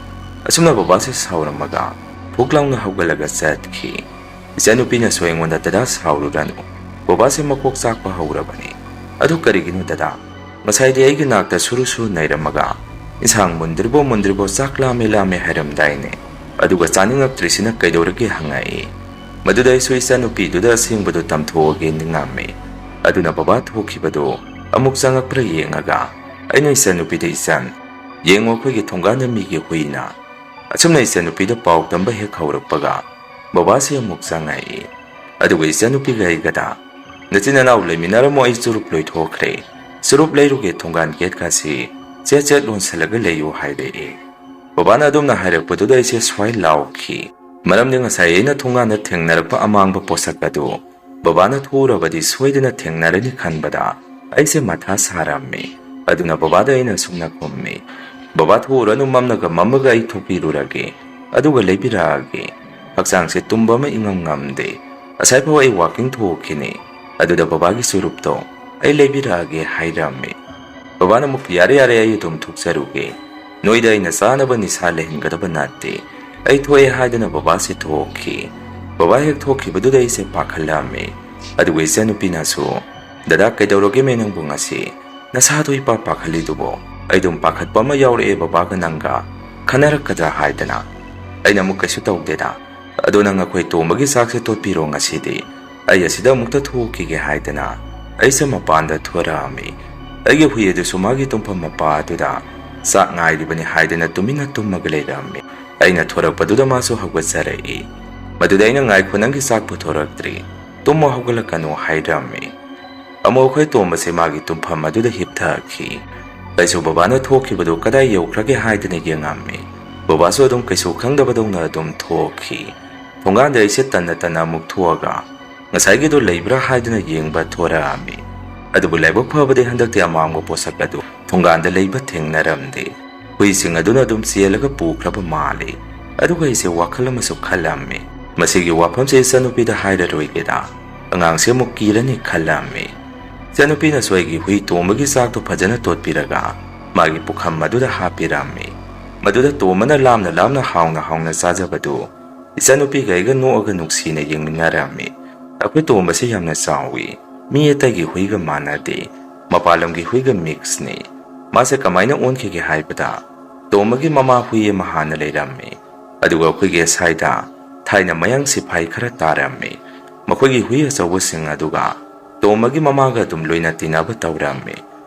ꯑꯁꯨꯝꯅ ꯕꯕꯥꯁꯦ ꯁꯥꯎꯔꯝꯃꯒ ꯐꯨꯛ ꯂꯥꯎꯅ ꯍꯧꯒꯠꯂꯒ ꯆꯠꯈꯤ꯫ ꯏꯆꯟꯅꯨꯄꯤꯅꯁꯨ ꯑꯩꯉꯣꯟꯗ, "ꯗꯗꯥ ꯁꯥꯎꯔꯨꯔꯅꯨ, ꯕꯕꯥꯁꯦ ꯃꯀꯣꯛ ꯆꯥꯛꯄ ꯍꯧꯔꯕꯅꯤ꯫ ꯑꯗꯨ ꯀꯔꯤꯒꯤꯅꯣ ꯗꯗꯥ? ꯉꯁꯥꯏꯗꯤ ꯑꯩꯒꯤ ꯅꯥꯛꯇ ꯁꯨꯔꯨ ꯁꯨꯔꯨ ꯅꯩꯔꯝꯃꯒ ꯏꯟꯁꯥꯡ ꯃꯨꯟꯗ꯭ꯔꯤꯕꯣ ꯃꯨꯟꯗ꯭ꯔꯤꯕꯣ ꯆꯥꯛ ꯂꯥꯝꯃꯦ ꯂꯥꯝꯃꯦ ꯍꯥꯏꯔꯝꯗꯥꯏꯅꯦ꯫ ꯑꯗꯨꯒ ꯆꯥꯅꯤꯡꯉꯛꯇ꯭ꯔꯤꯁꯤꯅ ꯀꯩꯗꯧꯔꯒꯦ?" ꯍꯪꯉꯛꯏ꯫ ꯃꯗꯨꯗ ꯑꯩꯁꯨ ꯏꯆꯟꯅꯨꯄꯤꯗꯨꯗ ꯑꯁꯦꯡꯕꯗꯨ ꯇꯝꯊꯣꯛꯑꯒꯦ ꯅꯤꯡꯉꯝꯃꯤ꯫ ꯑꯗꯨꯅ ꯕꯕꯥ ꯊꯣꯛꯈꯤꯕꯗꯨ ꯑꯃꯨꯛ ꯆꯪꯉꯛꯄ꯭ꯔꯥ ꯌꯦꯡꯉꯒ ꯑꯩꯅ ꯏꯆꯟꯅꯨꯄꯤꯗ, "ꯏꯆꯟ, ꯌꯦꯡꯉꯣ ꯑꯩꯈꯣꯏꯒꯤ ꯊꯣꯡꯒꯥꯟꯗ ꯃꯤꯒꯤ ꯍꯨꯏꯅ"꯫ ꯑꯁꯨꯝꯅ ꯏꯆꯟꯅꯨꯄꯤꯗ ꯄꯥꯎ ꯇꯝꯕ ꯍꯦꯛ ꯍꯧꯔꯛꯄꯒ ꯕꯕꯥꯁꯤ ꯑꯃꯨꯛ ꯆꯪꯉꯛꯏ꯫ ꯑꯗꯨꯒ ꯏꯆꯟꯅꯨꯄꯤꯒ ꯑꯩꯒꯗ, "ꯅꯆꯤꯟ ꯅꯅꯥꯎ ꯂꯩꯃꯤꯟꯅꯔꯝꯃꯣ, ꯑꯩ ꯆꯨꯔꯨꯞ ꯂꯣꯏꯊꯣꯛꯈ꯭ꯔꯦ꯫ ꯆꯨꯔꯨꯞ ꯂꯩꯔꯨꯒꯦ, ꯊꯣꯡꯒꯥꯟ ꯒꯦꯠꯀꯥꯁꯤ ꯆꯦꯠ ꯆꯦꯠ ꯂꯣꯟꯁꯤꯜꯂꯒ ꯂꯩꯌꯨ" ꯍꯥꯏꯔꯛꯏ꯫ ꯕꯕꯥꯅ ꯑꯗꯨꯝꯅ ꯍꯥꯏꯔꯛꯄꯗꯨꯗ ꯑꯩꯁꯦ ꯁ꯭ꯋꯥꯏ ꯂꯥꯎꯈꯤ꯫ ꯃꯔꯝꯗꯤ ꯉꯁꯥꯏ ꯑꯩꯅ ꯊꯣꯡꯒꯥꯟꯗ ꯊꯦꯡꯅꯔꯛꯄ ꯑꯃꯥꯡꯕ ꯄꯣꯠꯁꯛ ꯑꯗꯨ ꯕꯕꯥꯅ ꯊꯣꯛꯎꯔꯕꯗꯤ ꯁꯣꯏꯗꯅ ꯊꯦꯡꯅꯔꯅꯤ ꯈꯟꯕꯗ ꯑꯩꯁꯦ ꯃꯊꯥ ꯁꯥꯔꯝꯃꯤ꯫ ꯑꯗꯨꯅ ꯕꯕꯥꯗ ꯑꯩꯅ ꯑꯁꯨꯝꯅ ꯈꯨꯝꯃꯤ, "ꯕꯕꯥ ꯊꯣꯛꯎꯔꯅꯨ, ꯃꯝꯅꯒ ꯃꯝꯃꯒ ꯑꯩ ꯊꯣꯛꯄꯤꯔꯨꯔꯒꯦ, ꯑꯗꯨꯒ ꯂꯩꯕꯤꯔꯛꯑꯒꯦ꯫ ꯍꯛꯆꯥꯡꯁꯦ ꯇꯨꯝꯕ ꯑꯃ ꯏꯉꯝ ꯉꯝꯗꯦ꯫ ꯉꯁꯥꯏꯐꯥꯎ ꯑꯩ ꯋꯥꯀꯤꯡ ꯊꯣꯛꯈꯤꯅꯤ, ꯑꯗꯨꯗ ꯕꯕꯥꯒꯤ ꯆꯨꯔꯨꯞꯇꯣ ꯑꯩ ꯂꯩꯕꯤꯔꯛꯑꯒꯦ" ꯍꯥꯏꯔꯝꯃꯤ꯫ ꯕꯕꯥꯅ ꯑꯃꯨꯛ, "ꯌꯥꯔꯦ ꯌꯥꯔꯦ, ꯑꯩ ꯑꯗꯨꯝ ꯊꯣꯛꯆꯔꯨꯒꯦ꯫ ꯅꯣꯏꯗ ꯑꯩꯅ ꯆꯥꯅꯕ ꯅꯤꯁꯥ ꯂꯩꯍꯟꯒꯗꯕ ꯅꯠꯇꯦ꯫ ꯑꯩ ꯊꯣꯛꯑꯦ" ꯍꯥꯏꯗꯅ ꯕꯕꯥꯁꯦ ꯊꯣꯛꯈꯤ꯫ ꯕꯕꯥ ꯍꯦꯛ ꯊꯣꯛꯈꯤꯕꯗꯨꯗ ꯑꯩꯁꯦ ꯄꯥꯈꯠꯂꯝꯃꯤ꯫ ꯑꯗꯨꯒ ꯏꯆꯟꯅꯨꯄꯤꯅꯁꯨ, "ꯗꯗꯥ, ꯀꯩꯗꯧꯔꯒꯦꯃꯦ ꯅꯪꯕꯨ ꯉꯁꯤ? ꯅꯁꯥꯗꯣ ꯏꯄꯥ ꯄꯥꯈꯠꯂꯤꯗꯨꯕꯣ? ꯑꯩ ꯑꯗꯨꯝ ꯄꯥꯈꯠꯄ ꯑꯃ ꯌꯥꯎꯔꯛꯑꯦ ꯕꯕꯥꯒ ꯅꯪꯒ ꯈꯟꯅꯔꯛꯀꯗ꯭ꯔꯥ ꯍꯥꯏꯗꯅ"꯫ ꯑꯩꯅ ꯑꯃꯨꯛ, "ꯀꯩꯁꯨ ꯇꯧꯗꯦꯗ꯫ ꯑꯗꯣ ꯅꯪ ꯑꯩꯈꯣꯏ ꯇꯣꯝꯕꯒꯤ ꯆꯥꯛꯁꯦ ꯇꯣꯠꯄꯤꯔꯣ ꯉꯁꯤꯗꯤ꯫ ꯑꯩ ꯑꯁꯤꯗ ꯑꯃꯨꯛꯇ ꯊꯣꯛꯈꯤꯒꯦ" ꯍꯥꯏꯗꯅ ꯑꯩꯁꯦ ꯃꯄꯥꯟꯗ ꯊꯣꯔꯛꯑꯝꯃꯤ꯫ ꯑꯩꯒꯤ ꯍꯨꯏ ꯑꯗꯨꯁꯨ ꯃꯥꯒꯤ ꯇꯨꯝꯐꯝ ꯃꯄꯥ ꯑꯗꯨꯗ ꯆꯥꯛ ꯉꯥꯏꯔꯤꯕꯅꯤ ꯍꯥꯏꯗꯅ ꯇꯨꯃꯤꯟꯅ ꯇꯨꯝꯃꯒ ꯂꯩꯔꯝꯃꯤ꯫ ꯑꯩꯅ ꯊꯣꯔꯛꯄꯗꯨꯗ ꯃꯥꯁꯨ ꯍꯧꯒꯠꯆꯔꯛꯏ꯫ ꯃꯗꯨꯗ ꯑꯩꯅ, "ꯉꯥꯏꯈꯣ, ꯅꯪꯒꯤ ꯆꯥꯛ ꯄꯨꯊꯣꯔꯛꯇ꯭ꯔꯤ꯫ ꯇꯨꯝꯃꯣ, ꯍꯧꯒꯠꯂꯛꯀꯅꯨ" ꯍꯥꯏꯔꯝꯃꯤ꯫ ꯑꯃꯨꯛ ꯑꯩꯈꯣꯏ ꯇꯣꯝꯕꯁꯦ ꯃꯥꯒꯤ ꯇꯨꯝꯐꯝ ꯑꯗꯨꯗ ꯍꯤꯞꯊꯈꯤ꯫ ꯑꯩꯁꯨ ꯕꯕꯥꯅ ꯊꯣꯛꯈꯤꯕꯗꯨ ꯀꯗꯥꯏ ꯌꯧꯈ꯭ꯔꯒꯦ ꯍꯥꯏꯗꯅ ꯌꯦꯡꯉꯝꯃꯤ꯫ ꯕꯕꯥꯁꯨ ꯑꯗꯨꯝ ꯀꯩꯁꯨ ꯈꯪꯗꯕꯗꯧꯅ ꯑꯗꯨꯝ ꯊꯣꯛꯈꯤ꯫ ꯊꯣꯡꯒꯥꯟꯗ ꯑꯩꯁꯦ ꯇꯟꯅ ꯇꯟꯅ ꯑꯃꯨꯛ ꯊꯣꯛꯑꯒ ꯉꯁꯥꯏꯒꯤꯗꯣ ꯂꯩꯕ꯭ꯔꯥ ꯍꯥꯏꯗꯅ ꯌꯦꯡꯕ ꯊꯣꯔꯛꯑꯝꯃꯤ꯫ ꯑꯗꯨꯕꯨ ꯂꯥꯏꯕꯛ ꯐꯕꯗꯤ ꯍꯟꯗꯛꯇꯤ ꯑꯃꯥꯡꯕ ꯄꯣꯠꯁꯛ ꯑꯗꯨ ꯊꯣꯡꯒꯥꯟꯗ ꯂꯩꯕ ꯊꯦꯡꯅꯔꯝꯗꯦ꯫ ꯍꯨꯏꯁꯤꯡ ꯑꯗꯨꯅ ꯑꯗꯨꯝ ꯆꯦꯜꯂꯒ ꯄꯨꯈ꯭ꯔꯕ ꯃꯥꯜꯂꯤ꯫ ꯑꯗꯨꯒ ꯑꯩꯁꯦ ꯋꯥꯈꯜ ꯑꯃꯁꯨ ꯈꯜꯂꯝꯃꯤ꯫ ꯃꯁꯤꯒꯤ ꯋꯥꯐꯝꯁꯦ ꯏꯆꯟꯅꯨꯄꯤꯗ ꯍꯥꯏꯔꯔꯣꯏꯒꯦꯗ, ꯑꯉꯥꯡꯁꯦ ꯑꯃꯨꯛ ꯀꯤꯔꯅꯤ ꯈꯜꯂꯝꯃꯤ꯫ ꯏꯆꯟꯅꯨꯄꯤꯅꯁꯨ ꯑꯩꯒꯤ ꯍꯨꯏ ꯇꯣꯝꯕꯒꯤ ꯆꯥꯛꯇꯣ ꯐꯖꯅ ꯇꯣꯠꯄꯤꯔꯒ ꯃꯥꯒꯤ ꯄꯨꯈꯝ ꯑꯗꯨꯗ ꯍꯥꯞꯄꯤꯔꯝꯃꯤ꯫ ꯃꯗꯨꯗ ꯇꯣꯝꯕꯅ ꯂꯥꯝꯅ ꯂꯥꯝꯅ ꯍꯥꯎꯅ ꯍꯥꯎꯅ ꯆꯥꯖꯕꯗꯨ ꯏꯆꯟꯅꯨꯄꯤꯒ ꯑꯩꯒ ꯅꯣꯛꯑꯒ ꯅꯨꯡꯁꯤꯅ ꯌꯦꯡꯃꯤꯟꯅꯔꯝꯃꯤ꯫ ꯑꯩꯈꯣꯏ ꯇꯣꯝꯕꯁꯤ ꯌꯥꯝꯅ ꯆꯥꯎꯏ, ꯃꯤ ꯑꯇꯩꯒꯤ ꯍꯨꯏꯒ ꯃꯥꯟꯅꯗꯦ, ꯃꯄꯥꯟ ꯂꯝꯒꯤ ꯍꯨꯏꯒ ꯃꯤꯛꯁꯅꯤ꯫ ꯃꯥꯁꯦ ꯀꯃꯥꯏꯅ ꯑꯣꯟꯈꯤꯒꯦ ꯍꯥꯏꯕꯗ, ꯇꯣꯝꯕꯒꯤ ꯃꯃꯥ ꯍꯨꯏ ꯑꯃ ꯍꯥꯟꯅ ꯂꯩꯔꯝꯃꯤ, ꯑꯗꯨꯒ ꯑꯩꯈꯣꯏꯒꯤ ꯑꯁꯥꯏꯗ ꯊꯥꯏꯅ ꯃꯌꯥꯡ ꯁꯤꯐꯥꯏ ꯈꯔ ꯇꯥꯔꯝꯃꯤ꯫ ꯃꯈꯣꯏꯒꯤ ꯍꯨꯏ ꯑꯆꯧꯕꯁꯤꯡ ꯑꯗꯨꯒ ꯇꯣꯝꯕꯒꯤ ꯃꯃꯥꯒ ꯑꯗꯨꯝ ꯂꯣꯏꯅ ꯇꯤꯟꯅꯕ ꯇꯧꯔꯝꯃꯤ꯫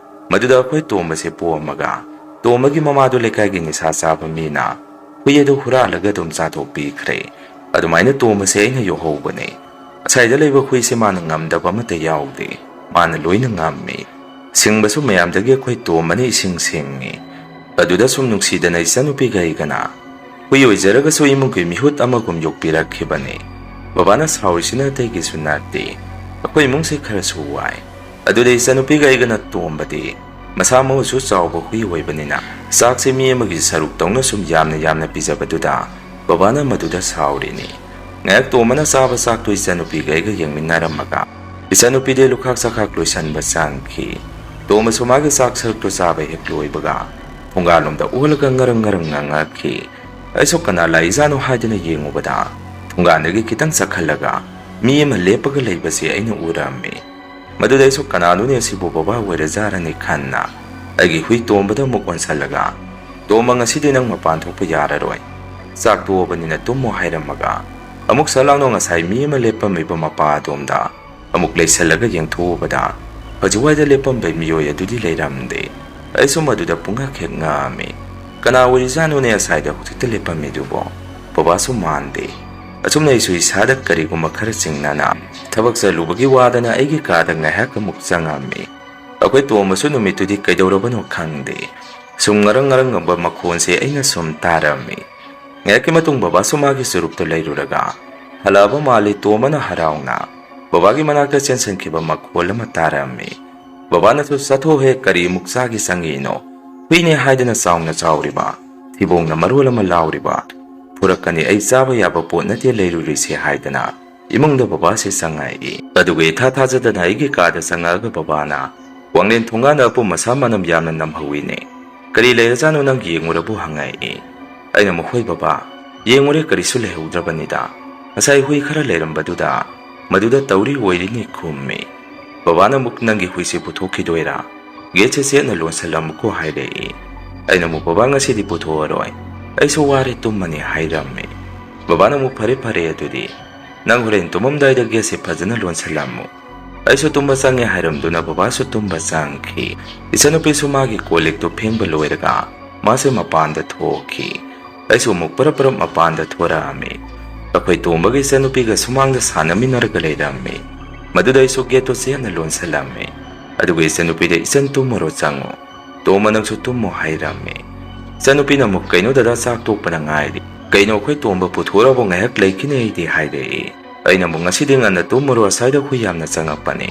ꯃꯗꯨꯗ ꯑꯩꯈꯣꯏ ꯇꯣꯝꯕꯁꯦ ꯄꯣꯝꯃꯒ ꯇꯣꯝꯕꯒꯤ ꯃꯃꯥꯗꯨ ꯂꯩꯀꯥꯏꯒꯤ ꯅꯤꯁꯥ ꯆꯥꯕ ꯃꯤꯅ ꯍꯨꯏ ꯑꯗꯨ ꯍꯨꯔꯥꯜꯂꯒ ꯑꯗꯨꯝ ꯆꯥꯊꯣꯛꯄꯤꯈ꯭ꯔꯦ꯫ ꯑꯗꯨꯃꯥꯏꯅ ꯇꯣꯝꯕꯁꯦ ꯑꯩꯅ ꯌꯣꯛꯍꯧꯕꯅꯦ꯫ ꯉꯁꯥꯏꯗ ꯂꯩꯕ ꯍꯨꯏꯁꯦ ꯃꯥꯅ ꯉꯝꯗꯕ ꯑꯃꯠꯇ ꯌꯥꯎꯗꯦ, ꯃꯥꯅ ꯂꯣꯏꯅ ꯉꯝꯃꯤ꯫ ꯁꯤꯡꯕꯁꯨ ꯃꯌꯥꯝꯗꯒꯤ ꯑꯩꯈꯣꯏ ꯇꯣꯝꯕꯅ ꯏꯁꯤꯡ ꯁꯤꯡꯉꯤ꯫ ꯑꯗꯨꯗ ꯁꯨꯝ ꯅꯨꯡꯁꯤꯗꯅ ꯏꯆꯟꯅꯨꯄꯤꯒ ꯑꯩꯒꯅ ꯍꯨꯏ ꯑꯣꯏꯖꯔꯒꯁꯨ ꯏꯃꯨꯡꯒꯤ ꯃꯤꯍꯨꯠ ꯑꯃꯒꯨꯝ ꯌꯣꯛꯄꯤꯔꯛꯈꯤꯕꯅꯤ꯫ ꯕꯕꯥꯅ ꯁꯥꯎꯔꯤꯁꯤꯅ ꯑꯇꯩꯒꯤꯁꯨ ꯅꯠꯇꯦ, ꯑꯩꯈꯣꯏ ꯏꯃꯨꯡꯁꯦ ꯈꯔꯁꯨ ꯋꯥꯏ꯫ ꯑꯗꯨꯗ ꯏꯆꯟꯅꯨꯄꯤꯒ ꯑꯩꯒꯅ ꯇꯣꯝꯕꯗꯤ ꯃꯁꯥ ꯃꯎꯁꯨ ꯆꯥꯎꯕ ꯍꯨꯏ ꯑꯣꯏꯕꯅꯤꯅ ꯆꯥꯛꯁꯦ ꯃꯤ ꯑꯃꯒꯤ ꯁꯔꯨꯛ ꯇꯧꯅ ꯁꯨꯝ ꯌꯥꯝꯅ ꯌꯥꯝꯅ ꯄꯤꯖꯕꯗꯨꯗ ꯕꯕꯥꯅ ꯃꯗꯨꯗ ꯁꯥꯎꯔꯤꯅꯤ꯫ ꯉꯥꯏꯍꯥꯛ ꯇꯣꯝꯕꯅ ꯆꯥꯕ ꯆꯥꯛꯇꯨ ꯏꯆꯟꯅꯨꯄꯤꯒ ꯑꯩꯒ ꯌꯦꯡꯃꯤꯟꯅꯔꯝꯃꯒ ꯏꯆꯟꯅꯨꯄꯤꯗꯤ ꯂꯨꯈꯥꯛ ꯆꯈꯥꯛ ꯂꯣꯏꯁꯟꯕ ꯆꯪꯈꯤ꯫ ꯇꯣꯝꯕꯁꯨ ꯃꯥꯒꯤ ꯆꯥꯛ ꯁꯔꯨꯛꯇꯨ ꯆꯥꯕ ꯍꯦꯛ ꯂꯣꯏꯕꯒ ꯊꯣꯡꯒꯥꯜꯂꯣꯝꯗ ꯑꯣꯜꯂꯒ ꯉꯔꯪ ꯉꯔꯪ ꯉꯪꯉꯛꯈꯤ꯫ ꯑꯩꯁꯨ ꯀꯅꯥ ꯂꯥꯛꯏꯖꯥꯠꯅꯣ ꯍꯥꯏꯗꯨꯅ ꯌꯦꯡꯉꯨꯕꯗ ꯊꯣꯡꯒꯥꯜꯗꯒꯤ ꯈꯤꯇꯪ ꯆꯠꯈꯠꯂꯒ ꯃꯤ ꯑꯃ ꯂꯦꯞꯄꯒ ꯂꯩꯕꯁꯦ ꯑꯩꯅ ꯎꯔꯝꯃꯤ꯫ ꯃꯗꯨꯗ ꯑꯩꯁꯨ ꯀꯅꯥꯅꯣꯅꯦ ꯑꯁꯤꯕꯨ ꯕꯕꯥ ꯑꯣꯏꯔꯖꯥꯔꯅꯤ ꯈꯟꯅ ꯑꯩꯒꯤ ꯍꯨꯏ ꯇꯣꯝꯕꯗ ꯑꯃꯨꯛ ꯑꯣꯟꯁꯜꯂꯒ, "ꯇꯣꯝꯕ, ꯉꯁꯤꯗꯤ ꯅꯪ ꯃꯄꯥꯟ ꯊꯣꯛꯄ ꯌꯥꯔꯔꯣꯏ, ꯆꯥꯛ ꯇꯣꯛꯑꯕꯅꯤꯅ ꯇꯨꯝꯃꯣ" ꯍꯥꯏꯔꯝꯃꯒ ꯑꯃꯨꯛ ꯁꯠ ꯂꯥꯎꯅ ꯉꯁꯥꯏ ꯃꯤ ꯑꯃ ꯂꯦꯞꯄꯝꯃꯤꯕ ꯃꯄꯥ ꯑꯗꯣꯝꯗ ꯑꯃꯨꯛ ꯂꯩꯁꯜꯂꯒ ꯌꯦꯡꯊꯣꯛꯎꯕꯗ ꯍꯧꯖꯤꯛꯋꯥꯏꯗ ꯂꯦꯞꯄꯝꯕ ꯃꯤꯑꯣꯏ ꯑꯗꯨꯗꯤ ꯂꯩꯔꯝꯗꯦ꯫ ꯑꯩꯁꯨ ꯃꯗꯨꯗ ꯄꯨꯡꯉꯛ ꯍꯦꯛ ꯉꯛꯑꯝꯃꯤ꯫ ꯀꯅꯥ ꯑꯣꯏꯔꯤꯖꯥꯠꯅꯣꯅꯦ ꯑꯁꯥꯏꯗ ꯍꯧꯖꯤꯛꯇ ꯂꯦꯞꯄꯝꯃꯤꯗꯨꯕꯣ? ꯕꯕꯥꯁꯨ ꯃꯥꯟꯗꯦ꯫ ꯑꯁꯨꯝꯅ ꯑꯩꯁꯨ ꯏꯁꯥꯗ ꯀꯔꯤꯒꯨꯝꯕ ꯈꯔ ꯆꯤꯡꯅꯅ ꯊꯕꯛ ꯆꯠꯂꯨꯕꯒꯤ ꯋꯥꯗꯅ ꯑꯩꯒꯤ ꯀꯥꯗ ꯉꯥꯏꯍꯥꯛ ꯑꯃꯨꯛ ꯆꯪꯉꯝꯃꯤ꯫ ꯑꯩꯈꯣꯏ ꯇꯣꯝꯕꯁꯨ ꯅꯨꯃꯤꯠꯇꯨꯗꯤ ꯀꯩꯗꯧꯔꯕꯅꯣ ꯈꯪꯗꯦ, ꯁꯨꯝ ꯉꯔꯪ ꯉꯔꯪ ꯉꯪꯕ ꯃꯈꯣꯟꯁꯦ ꯑꯩꯅ ꯁꯨꯝ ꯇꯥꯔꯝꯃꯤ꯫ ꯉꯥꯏꯍꯥꯛꯀꯤ ꯃꯇꯨꯡ ꯕꯕꯥꯁꯨ ꯃꯥꯒꯤ ꯆꯨꯔꯨꯞꯇ ꯂꯩꯔꯨꯔꯒ ꯍꯜꯂꯛꯑꯕ ꯃꯥꯜꯂꯤ꯫ ꯇꯣꯝꯕꯅ ꯍꯔꯥꯎꯅ ꯕꯕꯥꯒꯤ ꯃꯅꯥꯛꯇ ꯆꯦꯟꯁꯤꯟꯈꯤꯕ ꯃꯈꯣꯜ ꯑꯃ ꯇꯥꯔꯝꯃꯤ꯫ ꯕꯕꯥꯅꯁꯨ, "ꯆꯠꯊꯣꯛꯍꯦ, ꯀꯔꯤ ꯑꯃꯨꯛ ꯆꯥꯒꯦ ꯆꯪꯉꯤꯅꯣ? ꯍꯨꯏꯅꯦ ꯍꯥꯏꯗꯅ ꯆꯥꯎꯅ ꯆꯥꯎꯔꯤꯕ, ꯊꯤꯕꯣꯡꯅ ꯃꯔꯣꯜ ꯑꯃ ꯂꯥꯎꯔꯤꯕ, "ꯐꯨꯔꯛꯀꯅꯤ, ꯑꯩ ꯆꯥꯕ ꯌꯥꯕ ꯄꯣꯠ ꯅꯠꯇꯦ ꯂꯩꯔꯨꯔꯤꯁꯦ" ꯍꯥꯏꯗꯅ ꯏꯃꯨꯡꯗ ꯕꯕꯥꯁꯦ ꯆꯪꯉꯛꯏ꯫ ꯑꯗꯨꯒ ꯏꯊꯥ ꯊꯥꯖꯗꯅ ꯑꯩꯒꯤ ꯀꯥꯗ ꯆꯪꯉꯛꯑꯒ ꯕꯕꯥꯅ ꯋꯥꯡꯂꯦꯟ ꯊꯣꯡꯒꯥꯟꯗ ꯑꯄꯨꯝ ꯑꯁꯥ ꯃꯅꯝ ꯌꯥꯝꯅ ꯅꯝꯍꯧꯋꯤꯅꯦ꯫ "ꯀꯔꯤ ꯂꯩꯔꯖꯥꯠꯅꯣ ꯅꯪ ꯌꯦꯡꯉꯨꯔꯕꯨ?" ꯍꯪꯉꯛꯏ꯫ ꯑꯩꯅ ꯑꯃꯨꯛ, "ꯍꯣꯏ ꯕꯕꯥ, ꯌꯦꯡꯉꯨꯔꯦ, ꯀꯔꯤꯁꯨ ꯂꯩꯍꯧꯗ꯭ꯔꯕꯅꯤꯗ꯫ ꯉꯁꯥꯏ ꯍꯨꯏ ꯈꯔ ꯂꯩꯔꯝꯕꯗꯨꯗ ꯃꯗꯨꯗ ꯇꯧꯔꯤ ꯑꯣꯏꯔꯤꯅꯤ" ꯈꯨꯝꯃꯤ꯫ ꯕꯕꯥꯅ ꯑꯃꯨꯛ, "ꯅꯪꯒꯤ ꯍꯨꯏꯁꯦ ꯄꯨꯊꯣꯛꯈꯤꯗꯣꯏꯔꯥ? ꯒꯦꯠꯁꯦ ꯆꯦꯠꯅ ꯂꯣꯟꯁꯤꯜꯂꯝꯃꯨꯀꯣ" ꯍꯥꯏꯔꯛꯏ꯫ ꯑꯩꯅ ꯑꯃꯨꯛ, "ꯕꯕꯥ, ꯉꯁꯤꯗꯤ ꯄꯨꯊꯣꯛꯑꯔꯣꯏ, ꯑꯩꯁꯨ ꯋꯥꯔꯦ, ꯇꯨꯝꯃꯅꯤ" ꯍꯥꯏꯔꯝꯃꯤ꯫ ꯕꯕꯥꯅ ꯑꯃꯨꯛ, "ꯐꯔꯦ ꯐꯔꯦ, ꯑꯗꯨꯗꯤ ꯅꯪ ꯍꯣꯔꯦꯟ ꯇꯨꯝꯃꯝꯗꯥꯏꯗ ꯒꯦꯠꯁꯦ ꯐꯖꯅ ꯂꯣꯟꯁꯤꯜꯂꯝꯃꯨ꯫ ꯑꯩꯁꯨ ꯇꯨꯝꯕ ꯆꯪꯉꯦ" ꯍꯥꯏꯔꯝꯗꯨꯅ ꯕꯕꯥꯁꯨ ꯇꯨꯝꯕ ꯆꯪꯈꯤ꯫ ꯏꯆꯟꯅꯨꯄꯤꯁꯨ ꯃꯥꯒꯤ ꯀꯣꯜ ꯂꯤꯛꯇꯨ ꯐꯦꯡꯕ ꯂꯣꯏꯔꯒ ꯃꯥꯁꯦ ꯃꯄꯥꯟꯗ ꯊꯣꯛꯈꯤ꯫ ꯑꯩꯁꯨ ꯑꯃꯨꯛ ꯄꯔꯞ ꯄꯔꯞ ꯃꯄꯥꯟꯗ ꯊꯣꯔꯛꯑꯝꯃꯤ꯫ ꯑꯩꯈꯣꯏ ꯇꯣꯝꯕꯒ ꯏꯆꯟꯅꯨꯄꯤꯒ ꯁꯨꯃꯥꯡꯗ ꯁꯥꯟꯅꯃꯤꯟꯅꯔꯒ ꯂꯩꯔꯝꯃꯤ꯫ ꯃꯗꯨꯗ ꯑꯩꯁꯨ ꯒꯦꯠꯇꯨ ꯆꯦꯠꯅ ꯂꯣꯟꯁꯤꯜꯂꯝꯃꯤ꯫ ꯑꯗꯨꯒ ꯏꯆꯟꯅꯨꯄꯤꯗ, "ꯏꯆꯟ, ꯇꯨꯝꯃꯨꯔꯣ, ꯆꯪꯉꯣ꯫ ꯇꯣꯝꯕ, ꯅꯪꯁꯨ ꯇꯨꯝꯃꯣ" ꯍꯥꯏꯔꯝꯃꯤ꯫ ꯏꯆꯟꯅꯨꯄꯤꯅ ꯑꯃꯨꯛ, "ꯀꯩꯅꯣ ꯗꯗꯥ, ꯆꯥꯛ ꯇꯣꯛꯄꯗ ꯉꯥꯏꯔꯤ꯫ ꯀꯩꯅꯣ, ꯑꯩꯈꯣꯏ ꯇꯣꯝꯕ ꯄꯨꯊꯣꯔꯛꯑꯕꯣ? ꯉꯥꯏꯍꯥꯛ ꯂꯩꯈꯤꯅꯤ ꯑꯩꯗꯤ" ꯍꯥꯏꯔꯛꯏ꯫ ꯑꯩꯅ ꯑꯃꯨꯛ, "ꯉꯁꯤꯗꯤ ꯉꯟꯅ ꯇꯨꯝꯃꯨꯔꯣ, ꯑꯁ꯭ꯋꯥꯏꯗ ꯍꯨꯏ ꯌꯥꯝꯅ ꯆꯪꯉꯛꯄꯅꯤ꯫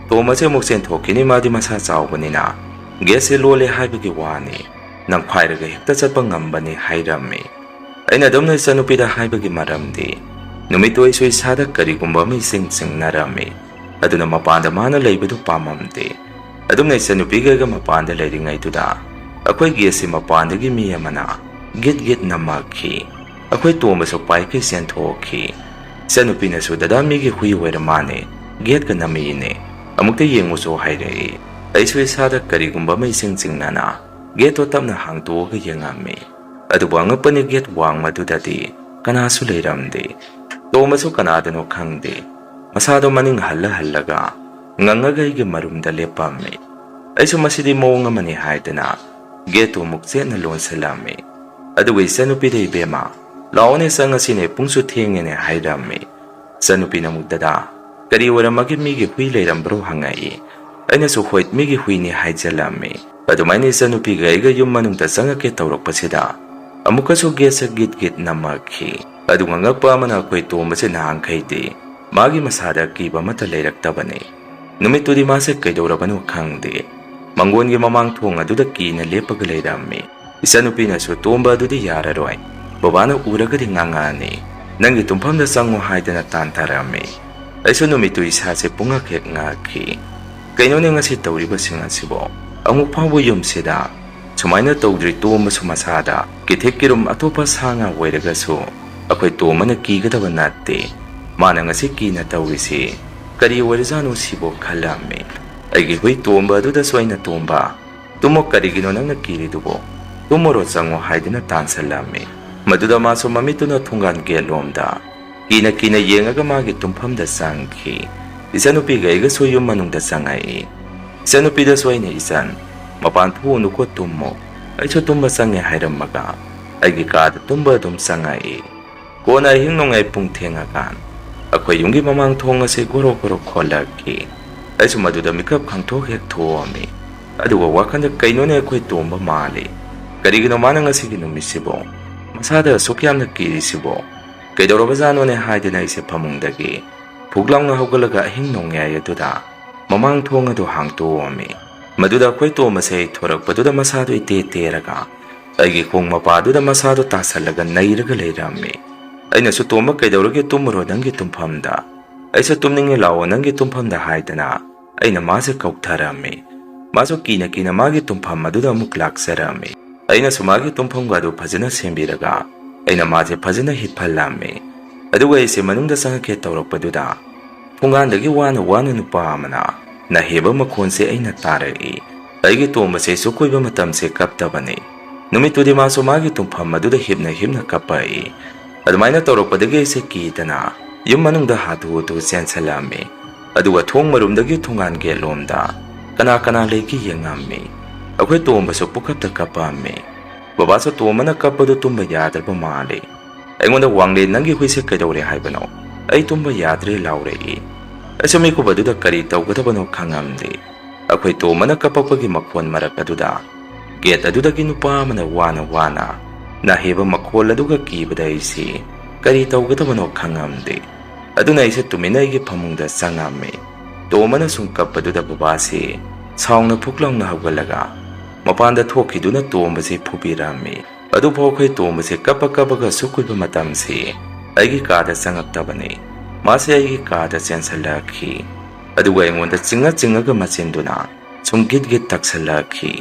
ꯇꯣꯝꯕꯁꯦ ꯑꯃꯨꯛ ꯆꯦꯟꯊꯣꯛꯈꯤꯅꯤ, ꯃꯥꯗꯤ ꯃꯁꯥ ꯆꯥꯎꯕꯅꯤꯅ꯫ ꯒꯦꯠꯁꯦ ꯂꯣꯜꯂꯦ ꯍꯥꯏꯕꯒꯤ ꯋꯥꯅꯤ, ꯅꯝꯈꯥꯏꯔꯒ ꯍꯦꯛꯇ ꯆꯠꯄ ꯉꯝꯕꯅꯤ" ꯍꯥꯏꯔꯝꯃꯤ꯫ ꯑꯩꯅ ꯑꯗꯨꯝꯅ ꯏꯆꯟꯅꯨꯄꯤꯗ ꯍꯥꯏꯕꯒꯤ ꯃꯔꯝꯗꯤ, ꯅꯨꯃꯤꯠꯇꯨ ꯑꯩꯁꯨ ꯏꯁꯥꯗ ꯀꯔꯤꯒꯨꯝꯕ ꯑꯃ ꯏꯆꯤꯡ ꯆꯤꯡꯅꯔꯝꯃꯤ꯫ ꯑꯗꯨꯅ ꯃꯄꯥꯟꯗ ꯃꯥꯅ ꯂꯩꯕꯗꯨ ꯄꯥꯝꯃꯝꯗꯦ꯫ ꯑꯗꯨꯝꯅ ꯏꯆꯟꯅꯨꯄꯤꯒ ꯑꯩꯒ ꯃꯄꯥꯟꯗ ꯂꯩꯔꯤꯉꯩꯗꯨꯗ ꯑꯩꯈꯣꯏ ꯒꯦꯠꯁꯤ ꯃꯄꯥꯟꯗꯒꯤ ꯃꯤ ꯑꯃꯅ ꯒꯤꯠ ꯒꯤꯠ ꯅꯝꯃꯛꯈꯤ꯫ ꯑꯩꯈꯣꯏ ꯇꯣꯝꯕꯁꯨ ꯄꯥꯏꯈꯩ ꯆꯦꯟꯊꯣꯛꯈꯤ꯫ ꯏꯆꯟꯅꯨꯄꯤꯅꯁꯨ, "ꯗꯗꯥ, ꯃꯤꯒꯤ ꯍꯨꯏ ꯑꯣꯏꯔ ꯃꯥꯅꯦ, ꯒꯦꯠꯀ ꯅꯝꯃꯛꯏꯅꯦ, ꯑꯃꯨꯛꯇ ꯌꯦꯡꯉꯨꯆꯣ" ꯍꯥꯏꯔꯛꯏ꯫ ꯑꯩꯁꯨ ꯏꯁꯥꯗ ꯀꯔꯤꯒꯨꯝꯕ ꯑꯃ ꯏꯆꯤꯡ ꯆꯤꯡꯅꯅ ꯒꯦꯠꯇꯣ ꯇꯞꯅ ꯍꯥꯡꯇꯣꯛꯑꯒ ꯌꯦꯡꯉꯝꯃꯤ꯫ ꯑꯗꯨꯕꯨ ꯑꯉꯛꯄꯅꯤ, ꯒꯦꯠ ꯋꯥꯡꯃꯗꯨꯗꯗꯤ ꯀꯅꯥꯁꯨ ꯂꯩꯔꯝꯗꯦ꯫ ꯇꯣꯝꯕꯁꯨ ꯀꯅꯥꯗꯅꯣ ꯈꯪꯗꯦ, ꯃꯁꯥꯗꯣ ꯃꯅꯤꯡ ꯍꯜꯂ ꯍꯜꯂꯒ ꯉꯪꯉꯒ ꯑꯩꯒꯤ ꯃꯔꯨꯝꯗ ꯂꯦꯞꯄꯝꯃꯤ꯫ ꯑꯩꯁꯨ ꯃꯁꯤꯗꯤ ꯃꯑꯣꯡ ꯑꯃꯅꯤ ꯍꯥꯏꯗꯅ ꯒꯦꯠꯇꯨ ꯑꯃꯨꯛ ꯆꯦꯠꯅ ꯂꯣꯟꯁꯤꯜꯂꯝꯃꯤ꯫ ꯑꯗꯨꯒ ꯏꯆꯟꯅꯨꯄꯤꯗ, "ꯏꯕꯦꯝꯃ, ꯂꯥꯛꯑꯣꯅꯦ, ꯆꯪꯉꯁꯤꯅꯦ, ꯄꯨꯡꯁꯨ ꯊꯦꯡꯉꯦꯅꯦ" ꯍꯥꯏꯔꯝꯃꯤ꯫ ꯏꯆꯟꯅꯨꯄꯤꯅ ꯑꯃꯨꯛ, "ꯗꯗꯥ, ꯀꯔꯤ ꯑꯣꯏꯔꯝꯃꯒꯦ? ꯃꯤꯒꯤ ꯍꯨꯏ ꯂꯩꯔꯝꯕ꯭ꯔꯣ?" ꯍꯪꯉꯛꯏ꯫ ꯑꯩꯅꯁꯨ, "ꯍꯣꯏ, ꯃꯤꯒꯤ ꯍꯨꯏꯅꯤ" ꯍꯥꯏꯖꯜꯂꯝꯃꯤ꯫ ꯑꯗꯨꯃꯥꯏꯅ ꯏꯆꯟꯅꯨꯄꯤꯒ ꯑꯩꯒ ꯌꯨꯝ ꯃꯅꯨꯡꯗ ꯆꯪꯉꯛꯀꯦ ꯇꯧꯔꯛꯄꯁꯤꯗ ꯑꯃꯨꯛꯀꯁꯨ ꯒꯦꯠꯁꯦ ꯒꯤꯠ ꯒꯤꯠ ꯅꯝꯃꯛꯈꯤ꯫ ꯑꯗꯨꯒ ꯉꯛꯄ ꯑꯃꯅ, ꯑꯩꯈꯣꯏ ꯇꯣꯝꯕꯁꯦ ꯅꯍꯥꯟꯈꯩꯗꯤ ꯃꯥꯒꯤ ꯃꯁꯥꯗ ꯑꯀꯤꯕ ꯑꯃꯠꯇ ꯂꯩꯔꯛꯇꯕꯅꯤ꯫ ꯅꯨꯃꯤꯠꯇꯨꯗꯤ ꯃꯥꯁꯦ ꯀꯩꯗꯧꯔꯕꯅꯣ ꯈꯪꯗꯦ, ꯃꯪꯒꯣꯟꯒꯤ ꯃꯃꯥꯡ ꯊꯣꯡ ꯑꯗꯨꯗ ꯀꯤꯅ ꯂꯦꯞꯄꯒ ꯂꯩꯔꯝꯃꯤ꯫ ꯏꯆꯟꯅꯨꯄꯤꯅꯁꯨ "ꯇꯣꯝꯕ, ꯑꯗꯨꯗꯤ ꯌꯥꯔꯔꯣꯏ, ꯕꯕꯥꯅ ꯎꯔꯒꯗꯤ ꯉꯥꯡꯉꯛꯑꯅꯤ, ꯅꯪꯒꯤ ꯇꯨꯝꯐꯝꯗ ꯆꯪꯉꯨ" ꯍꯥꯏꯗꯅ ꯇꯥꯟꯊꯔꯝꯃꯤ꯫ ꯑꯩꯁꯨ ꯅꯨꯃꯤꯠꯇꯨ ꯏꯁꯥꯁꯦ ꯄꯨꯡꯉꯛ ꯍꯦꯛ ꯉꯛꯈꯤ꯫ "ꯀꯩꯅꯣꯅꯦ ꯉꯁꯤ ꯇꯧꯔꯤꯕꯁꯤꯡ ꯑꯁꯤꯕꯣ? ꯑꯃꯨꯛ ꯐꯥꯎꯕ ꯌꯨꯝꯁꯤꯗ ꯁꯨꯃꯥꯏꯅ ꯇꯧꯗ꯭ꯔꯤ, ꯇꯣꯝꯕꯁꯨ ꯃꯁꯥꯗ ꯀꯤꯊꯤꯛ ꯀꯤꯔꯨꯝ ꯑꯇꯣꯞꯄ ꯁꯥ ꯉꯥ ꯑꯣꯏꯔꯒꯁꯨ ꯑꯩꯈꯣꯏ ꯇꯣꯝꯕꯅ ꯀꯤꯒꯗꯕ ꯅꯠꯇꯦ꯫ ꯃꯥꯅ ꯉꯁꯤ ꯀꯤꯅ ꯇꯧꯔꯤꯁꯤ ꯀꯔꯤ ꯑꯣꯏꯔꯖꯥꯠꯅꯣ ꯁꯤꯕꯣ?" ꯈꯜꯂꯝꯃꯤ꯫ ꯑꯩꯒꯤ ꯍꯨꯏ ꯇꯣꯝꯕ ꯑꯗꯨꯗꯁꯨ ꯑꯩꯅ "ꯇꯣꯝꯕ, ꯇꯨꯝꯃꯣ, ꯀꯔꯤꯒꯤꯅꯣ ꯅꯪꯅ ꯀꯤꯔꯤꯗꯨꯕꯣ? ꯇꯨꯝꯃꯨꯔꯣ ꯆꯪꯉꯣ" ꯍꯥꯏꯗꯨꯅ ꯇꯥꯟꯁꯤꯜꯂꯝꯃꯤ꯫ ꯃꯗꯨꯗ ꯃꯥꯁꯨ ꯃꯃꯤꯠꯇꯨꯅ ꯊꯣꯡꯒꯥꯟ ꯒꯦꯠꯂꯣꯝꯗ ꯀꯤꯅ ꯀꯤꯅ ꯌꯦꯡꯉꯒ ꯃꯥꯒꯤ ꯇꯨꯝꯐꯝꯗ ꯆꯪꯈꯤ꯫ ꯏꯆꯟꯅꯨꯄꯤꯒ ꯑꯩꯒꯁꯨ ꯌꯨꯝ ꯃꯅꯨꯡꯗ ꯆꯪꯉꯛꯏ꯫ ꯏꯆꯟꯅꯨꯄꯤꯗꯁꯨ ꯑꯩꯅ, "ꯏꯆꯟ, ꯃꯄꯥꯟ ꯊꯣꯛꯎꯅꯨꯀꯣ, ꯇꯨꯝꯃꯣ, ꯑꯩꯁꯨ ꯇꯨꯝꯕ ꯆꯪꯉꯦ" ꯍꯥꯏꯔꯝꯃꯒ ꯑꯩꯒꯤ ꯀꯥꯗ ꯇꯨꯝꯕ ꯑꯗꯨꯝ ꯆꯪꯉꯛꯏ꯫ ꯀꯣꯟꯅ ꯑꯍꯤꯡ ꯅꯣꯡꯌꯥꯏ ꯄꯨꯡ ꯊꯦꯡꯉꯀꯥꯟ ꯑꯩꯈꯣꯏ ꯌꯨꯝꯒꯤ ꯃꯃꯥꯡ ꯊꯣꯡ ꯑꯁꯤ ꯒꯣꯔꯣ ꯒꯣꯔꯣ ꯈꯣꯜꯂꯛꯈꯤ꯫ ꯑꯩꯁꯨ ꯃꯗꯨꯗ ꯃꯤꯀꯞ ꯈꯪꯊꯣꯛ ꯍꯦꯛ ꯊꯣꯛꯑꯝꯃꯤ꯫ ꯑꯗꯨꯒ ꯋꯥꯈꯜꯗ "ꯀꯩꯅꯣꯅꯦ, ꯑꯩꯈꯣꯏ ꯇꯣꯝꯕ ꯃꯥꯜꯂꯤ, ꯀꯔꯤꯒꯤꯅꯣ ꯃꯥꯅ ꯉꯁꯤꯒꯤ ꯅꯨꯃꯤꯠꯁꯤꯕꯣ ꯃꯁꯥꯗ ꯑꯁꯨꯛ ꯌꯥꯝꯅ ꯀꯤꯔꯤꯁꯤꯕꯣ? ꯀꯩꯗꯧꯔꯕꯖꯥꯠꯅꯣꯅꯦ?" ꯍꯥꯏꯗꯅ ꯑꯩꯁꯦ ꯐꯃꯨꯡꯗꯒꯤ ꯐꯨꯛ ꯂꯥꯎꯅ ꯍꯧꯒꯠꯂꯒ ꯑꯍꯤꯡ ꯅꯣꯡꯌꯥꯏ ꯑꯗꯨꯗ ꯃꯃꯥꯡ ꯊꯣꯡ ꯑꯗꯨ ꯍꯥꯡꯇꯣꯛꯑꯝꯃꯤ꯫ ꯃꯗꯨꯗ ꯑꯩꯈꯣꯏ ꯇꯣꯝꯕꯁꯦ ꯑꯩ ꯊꯣꯔꯛꯄꯗꯨꯗ ꯃꯁꯥꯗꯨ ꯏꯇꯦ ꯇꯦꯔꯒ ꯑꯩꯒꯤ ꯈꯣꯡ ꯃꯄꯥꯗꯨꯗ ꯃꯁꯥꯗꯨ ꯇꯥꯁꯜꯂꯒ ꯅꯩꯔꯒ ꯂꯩꯔꯝꯃꯤ꯫ ꯑꯩꯅꯁꯨ "ꯇꯣꯝꯕ, ꯀꯩꯗꯧꯔꯒꯦ? ꯇꯨꯝꯃꯨꯔꯣ ꯅꯪꯒꯤ ꯇꯨꯝꯐꯝꯗ, ꯑꯩꯁꯨ ꯇꯨꯝꯅꯤꯡꯉꯦ, ꯂꯥꯛꯑꯣ ꯅꯪꯒꯤ ꯇꯨꯝꯐꯝꯗ" ꯍꯥꯏꯗꯅ ꯑꯩꯅ ꯃꯥꯁꯦ ꯀꯧꯊꯔꯝꯃꯤ꯫ ꯃꯥꯁꯨ ꯀꯤꯅ ꯀꯤꯅ ꯃꯥꯒꯤ ꯇꯨꯝꯐꯝ ꯑꯗꯨꯗ ꯑꯃꯨꯛ ꯂꯥꯛꯆꯔꯝꯃꯤ꯫ ꯑꯩꯅꯁꯨ ꯃꯥꯒꯤ ꯇꯨꯝꯐꯝꯒ ꯑꯗꯨ ꯐꯖꯅ ꯁꯦꯝꯕꯤꯔꯒ ꯑꯩꯅ ꯃꯥꯁꯦ ꯐꯖꯅ ꯍꯤꯞꯍꯜꯂꯝꯃꯤ꯫ ꯑꯗꯨꯒ ꯑꯩꯁꯦ ꯃꯅꯨꯡꯗ ꯆꯪꯉꯛꯀꯦ ꯇꯧꯔꯛꯄꯗꯨꯗ ꯊꯣꯡꯒꯥꯟꯗꯒꯤ ꯋꯥꯅ ꯋꯥꯅ ꯅꯨꯄꯥ ꯑꯃꯅ ꯅꯥꯍꯦꯕ ꯃꯈꯣꯟꯁꯦ ꯑꯩꯅ ꯇꯥꯔꯛꯏ꯫ ꯑꯩꯒꯤ ꯇꯣꯝꯕꯁꯦ ꯁꯨꯛ ꯀꯨꯏꯕ ꯃꯇꯝꯁꯦ ꯀꯞꯇꯕꯅꯤ꯫ ꯅꯨꯃꯤꯠꯇꯨꯗꯤ ꯃꯥꯁꯨ ꯃꯥꯒꯤ ꯇꯨꯝꯐꯝ ꯑꯗꯨꯗ ꯍꯤꯞꯅ ꯍꯤꯞꯅ ꯀꯞꯄꯛꯏ꯫ ꯑꯗꯨꯃꯥꯏꯅ ꯇꯧꯔꯛꯄꯗꯒꯤ ꯑꯩꯁꯦ ꯀꯤꯗꯅ ꯌꯨꯝ ꯃꯅꯨꯡꯗ ꯍꯥꯊꯨ ꯍꯥꯊꯨ ꯆꯦꯟꯁꯜꯂꯛꯑꯝꯃꯤ꯫ ꯑꯗꯨꯒ ꯊꯣꯡ ꯃꯔꯨꯝꯗꯒꯤ ꯊꯣꯡꯒꯥꯟ ꯒꯦꯠꯂꯣꯝꯗ ꯀꯅꯥ ꯀꯅꯥ ꯂꯩꯒꯦ ꯌꯦꯡꯉꯝꯃꯤ꯫ ꯑꯩꯈꯣꯏ ꯇꯣꯝꯕꯁꯨ ꯄꯨꯈꯞꯇ ꯀꯞꯄꯛꯑꯝꯃꯤ꯫ ꯕꯕꯥꯁꯨ ꯇꯣꯝꯕꯅ ꯀꯞꯄꯗꯨ ꯇꯨꯝꯕ ꯌꯥꯗ꯭ꯔꯕ ꯃꯥꯜꯂꯤ꯫ ꯑꯩꯉꯣꯟꯗ "ꯋꯥꯡꯂꯦꯟ, ꯅꯪꯒꯤ ꯍꯨꯏꯁꯦ ꯀꯩꯗꯧꯔꯦ ꯍꯥꯏꯕꯅꯣ? ꯑꯩ ꯇꯨꯝꯕ ꯌꯥꯗ꯭ꯔꯦ" ꯂꯥꯎꯔꯛꯏ꯫ ꯑꯩꯁꯨ ꯃꯤꯀꯨꯞ ꯑꯗꯨꯗ ꯀꯔꯤ ꯇꯧꯒꯗꯕꯅꯣ ꯈꯪꯉꯝꯗꯦ꯫ ꯑꯩꯈꯣꯏ ꯇꯣꯝꯕꯅ ꯀꯞꯄꯛꯄꯒꯤ ꯃꯈꯣꯟ ꯃꯔꯛ ꯑꯗꯨꯗ ꯒꯦꯠ ꯑꯗꯨꯗꯒꯤ ꯅꯨꯄꯥ ꯑꯃꯅ ꯋꯥꯅ ꯋꯥꯅ ꯅꯥꯍꯦꯕ ꯃꯈꯣꯜ ꯑꯗꯨꯒ ꯀꯤꯕꯗ ꯑꯩꯁꯤ ꯀꯔꯤ ꯇꯧꯒꯗꯕꯅꯣ ꯈꯪꯉꯝꯗꯦ꯫ ꯑꯗꯨꯅ ꯑꯩꯁꯦ ꯇꯨꯃꯤꯟꯅ ꯑꯩꯒꯤ ꯐꯃꯨꯡꯗ ꯆꯪꯉꯝꯃꯤ꯫ ꯇꯣꯝꯕꯅ ꯁꯨꯝ ꯀꯞꯄꯗꯨꯗ ꯕꯕꯥꯁꯤ ꯁꯥꯎꯅ ꯐꯨꯛ ꯂꯥꯎꯅ ꯍꯧꯒꯠꯂꯒ ꯃꯄꯥꯟꯗ ꯊꯣꯛꯈꯤꯗꯨꯅ ꯇꯣꯝꯕꯁꯤ ꯐꯨꯕꯤꯔꯝꯃꯤ꯫ ꯑꯗꯨꯐꯥꯎ ꯑꯩꯈꯣꯏ ꯇꯣꯝꯕꯁꯤ ꯀꯞꯄ ꯀꯞꯄꯒ ꯑꯁꯨꯛ ꯀꯨꯏꯕ ꯃꯇꯝꯁꯤ ꯑꯩꯒꯤ ꯀꯥꯗ ꯆꯪꯉꯛꯇꯕꯅꯤ꯫ ꯃꯥꯁꯦ ꯑꯩꯒꯤ ꯀꯥꯗ ꯆꯦꯟꯁꯤꯜꯂꯛꯈꯤ꯫ ꯑꯗꯨꯒ ꯑꯩꯉꯣꯟꯗ ꯆꯤꯡꯉ ꯆꯤꯡꯉꯒ ꯃꯆꯤꯟꯗꯨꯅ ꯁꯨꯝ ꯒꯤꯠ ꯒꯤꯠ ꯇꯛꯁꯤꯜꯂꯛꯈꯤ꯫